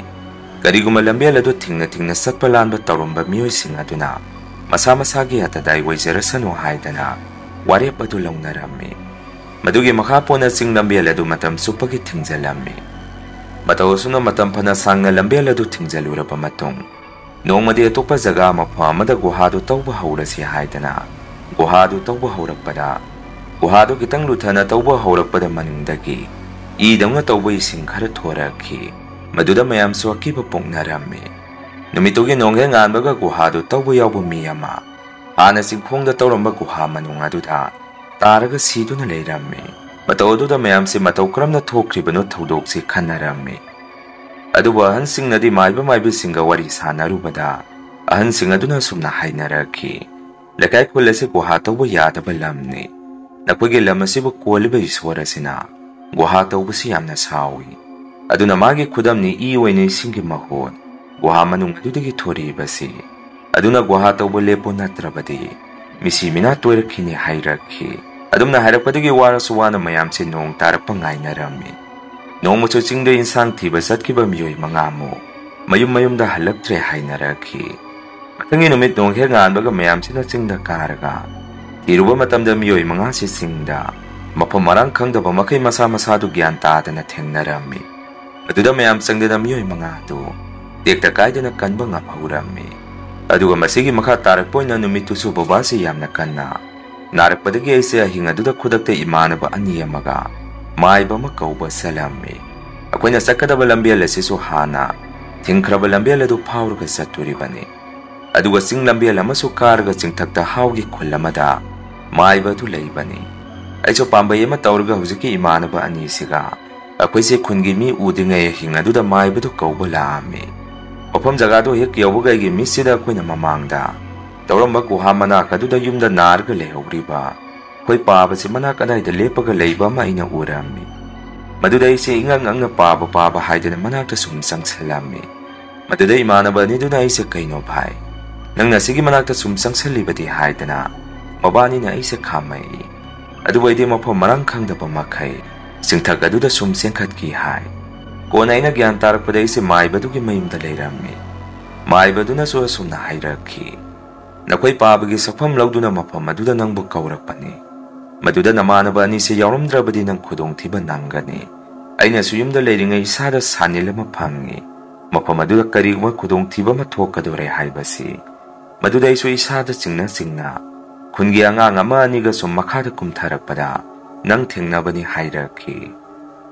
ꯀꯔꯤꯒꯨꯝꯕ ꯂꯝꯕꯦꯜ ꯑꯗꯨ ꯊꯤꯡꯅ ꯊꯤꯡꯅ ꯆꯠꯄ ꯂꯥꯟꯕ ꯇꯧꯔꯝꯕ ꯃꯤꯑꯣꯏꯁꯤꯡ ꯑꯗꯨꯅ ꯃꯁꯥ ꯃꯁꯥꯒꯤ ꯑꯇꯗꯥꯏ ꯑꯣꯏꯖꯔꯁꯅꯨ ꯍꯥꯏꯗꯅ ꯋꯥꯔꯦꯞ ꯑꯗꯨ ꯂꯧꯅꯔꯝꯃꯤ꯫ ꯃꯗꯨꯒꯤ ꯃꯈꯥ ꯄꯣꯟꯅ ꯆꯤꯡ ꯂꯝꯕꯦꯜ ꯑꯗꯨ ꯃꯇꯝ ꯆꯨꯞꯄꯒꯤ ꯊꯤꯡꯖꯤꯜꯂꯝꯃꯤ꯫ ꯃꯇꯧ ꯑꯁꯨꯝꯅ ꯃꯇꯝ ꯐꯅ ꯁꯥꯡꯅ ꯂꯝꯕꯦꯜ ꯑꯗꯨ ꯊꯤꯡꯖꯤꯜꯂꯨꯔꯕ ꯃꯇꯨꯡ, ꯅꯣꯡꯃꯗꯤ ꯑꯇꯣꯞꯄ ꯖꯒꯥ ꯃꯐꯝ ꯑꯃꯗ ꯒꯨꯍꯥꯗꯨ ꯇꯧꯕ ꯍꯧꯔꯁꯤ ꯍꯥꯏꯗꯅ ꯒꯨꯍꯥꯗꯨ ꯇꯧꯕ ꯍꯧꯔꯛꯄꯗ, ꯒꯨꯍꯥꯗꯨ ꯈꯤꯇꯪ ꯂꯨꯊꯅ ꯇꯧꯕ ꯍꯧꯔꯛꯄꯗ ꯃꯅꯨꯡꯗꯒꯤ ꯏꯗꯧꯅ ꯇꯧꯕ ꯏꯁꯤꯡ ꯈꯔ ꯊꯣꯔꯛꯈꯤ꯫ ꯃꯗꯨꯗ ꯃꯌꯥꯝꯁꯨ ꯑꯀꯤꯕ ꯄꯣꯛꯅꯔꯝꯃꯤ꯫ ꯅꯨꯃꯤꯠꯇꯨꯒꯤ ꯅꯣꯡꯍꯦꯛ ꯉꯥꯟꯕꯒ ꯒꯨꯍꯥꯗꯨ ꯇꯧꯕ ꯌꯥꯎꯕ ꯃꯤ ꯑꯃ ꯍꯥꯟꯅ ꯆꯤꯡꯈꯣꯡꯗ ꯇꯧꯔꯝꯕ ꯒꯨꯍꯥ ꯃꯅꯨꯡ ꯑꯗꯨꯗ ꯇꯥꯔꯒ ꯁꯤꯗꯨꯅ ꯂꯩꯔꯝꯃꯤ꯫ ꯃꯇꯧ ꯑꯗꯨꯗ ꯃꯌꯥꯝꯁꯤ ꯃꯇꯧ ꯀꯔꯝꯅ ꯊꯣꯛꯈ꯭ꯔꯤꯕꯅꯣ ꯊꯧꯗꯣꯛꯁꯤ ꯈꯟꯅꯔꯝꯃꯤ꯫ ꯑꯗꯨꯕꯨ ꯑꯍꯟꯁꯤꯡꯅꯗꯤ ꯃꯥꯏꯕ ꯃꯥꯏꯕꯤꯁꯤꯡꯒ ꯋꯥꯔꯤ ꯁꯥꯟꯅꯔꯨꯕꯗ ꯑꯍꯟꯁꯤꯡ ꯑꯗꯨꯅ ꯑꯁꯨꯝꯅ ꯍꯥꯏꯅꯔꯛꯈꯤ, "ꯂꯩꯀꯥꯏ ꯈꯨꯜ ꯑꯁꯤ ꯒꯨꯍꯥ ꯇꯧꯕ ꯌꯥꯗꯕ ꯂꯝꯅꯤ꯫ ꯅꯈꯣꯏꯒꯤ ꯂꯝ ꯑꯁꯤꯕꯨ ꯀꯣꯜꯂꯤꯕ ꯏꯁꯣꯔ ꯑꯁꯤꯅ ꯒꯨꯍꯥ ꯇꯧꯕꯁꯤ ꯌꯥꯝꯅ ꯁꯥꯎꯏ꯫ ꯑꯗꯨꯅ ꯃꯥꯒꯤ ꯈꯨꯗꯝꯅꯤ ꯏ ꯑꯣꯏꯅ ꯏꯁꯤꯡꯒꯤ ꯃꯍꯨꯠ ꯒꯨꯍꯥ ꯃꯅꯨꯡ ꯑꯗꯨꯗꯒꯤ ꯊꯣꯔꯛꯏꯕꯁꯤ꯫ ꯑꯗꯨꯅ ꯒꯨꯍꯥ ꯇꯧꯕ ꯂꯦꯞꯄꯨ, ꯅꯠꯇ꯭ꯔꯕꯗꯤ ꯃꯤꯁꯤ ꯃꯤꯅꯥ ꯇꯣꯏꯔꯛꯈꯤꯅꯤ" ꯍꯥꯏꯔꯛꯈꯤ꯫ ꯑꯗꯨꯝꯅ ꯍꯥꯏꯔꯛꯄꯗꯒꯤ ꯋꯥꯔꯁꯨ ꯋꯥꯅ ꯃꯌꯥꯝꯁꯦ ꯅꯣꯡ ꯇꯥꯔꯛꯄ ꯉꯥꯏꯅꯔꯝꯃꯤ꯫ ꯅꯣꯡꯃꯁꯨ ꯆꯤꯡꯗ ꯏꯟꯁꯥꯡ ꯊꯤꯕ ꯆꯠꯈꯤꯕ ꯃꯤꯑꯣꯏ ꯃꯉꯥꯃꯨꯛ ꯃꯌꯨꯝ ꯃꯌꯨꯝꯗ ꯍꯜꯂꯛꯇ꯭ꯔꯦ ꯍꯥꯏꯅꯔꯛꯈꯤ꯫ ꯃꯊꯪꯒꯤ ꯅꯨꯃꯤꯠ ꯅꯣꯡ ꯍꯦꯛ ꯉꯥꯟꯕꯒ ꯃꯌꯥꯝꯁꯤꯅ ꯆꯤꯡꯗ ꯀꯥꯔꯒ ꯊꯤꯔꯨꯕ ꯃꯇꯝꯗ ꯃꯤꯑꯣꯏ ꯃꯉꯥꯁꯤ ꯆꯤꯡꯗ ꯃꯐꯝ ꯃꯔꯥꯡ ꯈꯪꯗꯕ ꯃꯈꯩ ꯃꯁꯥ ꯃꯁꯥꯗꯨ ꯒ꯭ꯌꯥꯟ ꯇꯥꯗꯅ ꯊꯦꯡꯅꯔꯝꯃꯤ꯫ ꯑꯗꯨꯗ ꯃꯌꯥꯝ ꯆꯪꯗꯅ ꯃꯤꯑꯣꯏ ꯃꯉꯥ ꯑꯗꯨ ꯇꯦꯛꯇ ꯀꯥꯏꯗꯅ ꯀꯟꯕ ꯉꯝꯍꯧꯔꯝꯃꯤ꯫ ꯑꯗꯨꯒ ꯃꯁꯤꯒꯤ ꯃꯈꯥ ꯇꯥꯔꯛꯄ ꯑꯣꯏꯅ ꯅꯨꯃꯤꯠꯇꯨꯁꯨ ꯕꯕꯥꯁꯤ ꯌꯥꯝꯅ ꯀꯟꯅ ꯅꯥꯔꯛꯄꯗꯒꯤ ꯑꯩꯁꯦ ꯑꯍꯤꯡ ꯑꯗꯨꯗ ꯈꯨꯗꯛꯇ ꯏꯃꯥꯟꯅꯕ ꯑꯅꯤ ꯑꯃꯒ ꯃꯥꯏꯕ ꯑꯃ ꯀꯧꯕ ꯆꯠꯂꯝꯃꯤ꯫ ꯑꯩꯈꯣꯏꯅ ꯆꯠꯀꯗꯕ ꯂꯝꯕꯦꯜ ꯑꯁꯤꯁꯨ ꯍꯥꯟꯅ ꯊꯤꯡꯈ꯭ꯔꯕ ꯂꯝꯕꯦꯜ ꯑꯗꯨ ꯐꯥꯎꯔꯒ ꯆꯠꯇꯣꯔꯤꯕꯅꯤ꯫ ꯑꯗꯨꯒ ꯆꯤꯡ ꯂꯝꯕꯦꯜ ꯑꯃꯁꯨ ꯀꯥꯔꯒ ꯆꯤꯡꯊꯛꯇ ꯍꯥꯎꯒꯤ ꯈꯨꯜ ꯑꯃꯗ ꯃꯥꯏꯕ ꯑꯗꯨ ꯂꯩꯕꯅꯤ꯫ ꯑꯩꯁꯨ ꯄꯥꯝꯕꯩ ꯑꯃ ꯇꯧꯔꯒ ꯍꯧꯖꯤꯛꯀꯤ ꯏꯃꯥꯟꯅꯕ ꯑꯅꯤꯁꯤꯒ ꯑꯩꯈꯣꯏꯁꯦ ꯈꯨꯟꯒꯤ ꯃꯤ ꯎꯗ꯭ꯔꯤꯉꯩ ꯑꯍꯤꯡ ꯑꯗꯨꯗ ꯃꯥꯏꯕꯗꯨ ꯀꯧꯕ ꯂꯥꯛꯑꯝꯃꯤ꯫ ꯃꯐꯝ ꯖꯒꯥꯗꯨ ꯍꯦꯛ ꯌꯧꯕꯒ ꯑꯩꯒꯤ ꯃꯤꯠꯁꯤꯗ ꯑꯩꯈꯣꯏꯅ ꯃꯃꯥꯡꯗ ꯇꯧꯔꯝꯕ ꯒꯨꯍꯥ ꯃꯅꯥꯛ ꯑꯗꯨꯗ ꯌꯨꯝꯗ ꯅꯥꯔꯒ ꯂꯩꯍꯧꯔꯤꯕ ꯑꯩꯈꯣꯏ ꯄꯥꯕꯁꯤ ꯃꯅꯥꯛ ꯑꯗꯥꯏꯗ ꯂꯦꯞꯄꯒ ꯂꯩꯕ ꯑꯃ ꯑꯩꯅ ꯎꯔꯝꯃꯤ꯫ ꯃꯗꯨꯗ ꯑꯩꯁꯦ ꯏꯉꯛ ꯉꯛꯅ ꯄꯥꯕ ꯄꯥꯕ ꯍꯥꯏꯗꯅ ꯃꯅꯥꯛꯇ ꯁꯨꯝ ꯆꯪꯁꯤꯜꯂꯝꯃꯤ꯫ ꯃꯗꯨꯗ ꯏꯃꯥꯟꯅꯕ ꯑꯅꯤꯗꯨꯅ ꯑꯩꯁꯦ, "ꯀꯩꯅꯣ ꯚꯥꯏ, ꯅꯪꯅ ꯑꯁꯤꯒꯤ ꯃꯅꯥꯛꯇ ꯁꯨꯝ ꯆꯪꯁꯤꯜꯂꯤꯕꯗꯤ?" ꯍꯥꯏꯗꯅ ꯃꯕꯥꯅꯤꯅ ꯑꯩꯁꯦ ꯈꯥꯝꯃꯛꯏ꯫ ꯑꯗꯨꯕꯨ ꯑꯩꯗꯤ ꯃꯐꯝ ꯃꯔꯥꯡ ꯈꯪꯗꯕ ꯃꯈꯩ ꯆꯤꯡꯊꯛ ꯑꯗꯨꯗ ꯁꯨꯝ ꯆꯦꯟꯈꯠꯈꯤ ꯍꯥꯏ꯫ ꯀꯣꯟꯅ ꯑꯩꯅ ꯒ꯭ꯌꯥꯟ ꯇꯥꯔꯛꯄꯗ ꯑꯩꯁꯦ ꯃꯥꯏꯕꯗꯨꯒꯤ ꯃꯌꯨꯝꯗ ꯂꯩꯔꯝꯃꯤ꯫ ꯃꯥꯏꯕꯗꯨꯅꯁꯨ ꯑꯁꯨꯝꯅ ꯍꯥꯏꯔꯛꯈꯤ, "ꯅꯈꯣꯏ ꯄꯥꯕꯒꯤ ꯁꯛꯐꯝ ꯂꯧꯗꯨꯅ ꯃꯐꯝ ꯑꯗꯨꯗ ꯅꯪꯕꯨ ꯀꯧꯔꯛꯄꯅꯤ꯫ ꯃꯗꯨꯗ ꯅꯃꯥꯟꯅꯕ ꯑꯅꯤꯁꯦ ꯌꯥꯎꯔꯝꯗ꯭ꯔꯕꯗꯤ ꯅꯪ ꯈꯨꯗꯣꯡꯊꯤꯕ ꯅꯪꯒꯅꯤ꯫ ꯑꯩꯅꯁꯨ ꯌꯨꯝꯗ ꯂꯩꯔꯤꯉꯩ ꯏꯁꯥꯗ ꯁꯥꯅꯤꯜ ꯑꯃ ꯐꯪꯉꯤ꯫ ꯃꯐꯝ ꯑꯗꯨꯗ ꯀꯔꯤꯒꯨꯝꯕ ꯈꯨꯗꯣꯡꯊꯤꯕ ꯑꯃ ꯊꯣꯛꯀꯗꯣꯔꯦ ꯍꯥꯏꯕꯁꯤ꯫ ꯃꯗꯨꯗ ꯑꯩꯁꯨ ꯏꯁꯥꯗ ꯆꯤꯡꯅ ꯆꯤꯡꯅ ꯈꯨꯟꯒꯤ ꯑꯉꯥꯡ ꯑꯃ ꯑꯅꯤꯒ ꯁꯨꯝ ꯃꯈꯥꯗ ꯀꯨꯝꯊꯔꯛꯄꯗ ꯅꯪ ꯊꯦꯡꯅꯕꯅꯤ" ꯍꯥꯏꯔꯛꯈꯤ꯫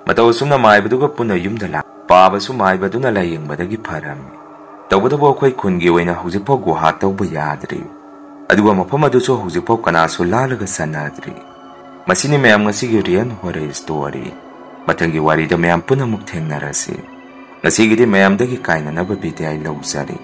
ꯃꯇꯧ ꯑꯁꯨꯝꯅ ꯃꯥꯏꯕꯗꯨꯒ ꯄꯨꯟꯅ ꯌꯨꯝꯗ ꯂꯥꯛ-, ꯄꯥꯕꯁꯨ ꯃꯥꯏꯕꯗꯨꯅ ꯂꯥꯌꯦꯡꯕꯗꯒꯤ ꯐꯔꯝꯃꯤ꯫ ꯇꯧꯕꯇꯕꯨ ꯑꯩꯈꯣꯏ ꯈꯨꯟꯒꯤ ꯑꯣꯏꯅ ꯍꯧꯖꯤꯛꯐꯥꯎ ꯒꯨꯍꯥ ꯇꯧꯕ ꯌꯥꯗ꯭ꯔꯤ꯫ ꯑꯗꯨꯒ ꯃꯐꯝ ꯑꯗꯨꯁꯨ ꯍꯧꯖꯤꯛꯐꯥꯎ ꯀꯅꯥꯁꯨ ꯂꯥꯜꯂꯒ ꯆꯠꯅꯗ꯭ꯔꯤ꯫ ꯃꯁꯤꯅꯤ ꯃꯌꯥꯝ ꯉꯁꯤꯒꯤ Real Horror Story꯫ ꯃꯊꯪꯒꯤ ꯋꯥꯔꯤꯗ ꯃꯌꯥꯝ ꯄꯨꯟꯅ ꯑꯃꯨꯛ ꯊꯦꯡꯅꯔꯁꯤ꯫ ꯉꯁꯤꯒꯤꯗꯤ ꯃꯌꯥꯝꯗꯒꯤ ꯀꯥꯏꯅꯅꯕ ꯕꯤꯗꯥꯏ ꯂꯧꯖꯔꯤ꯫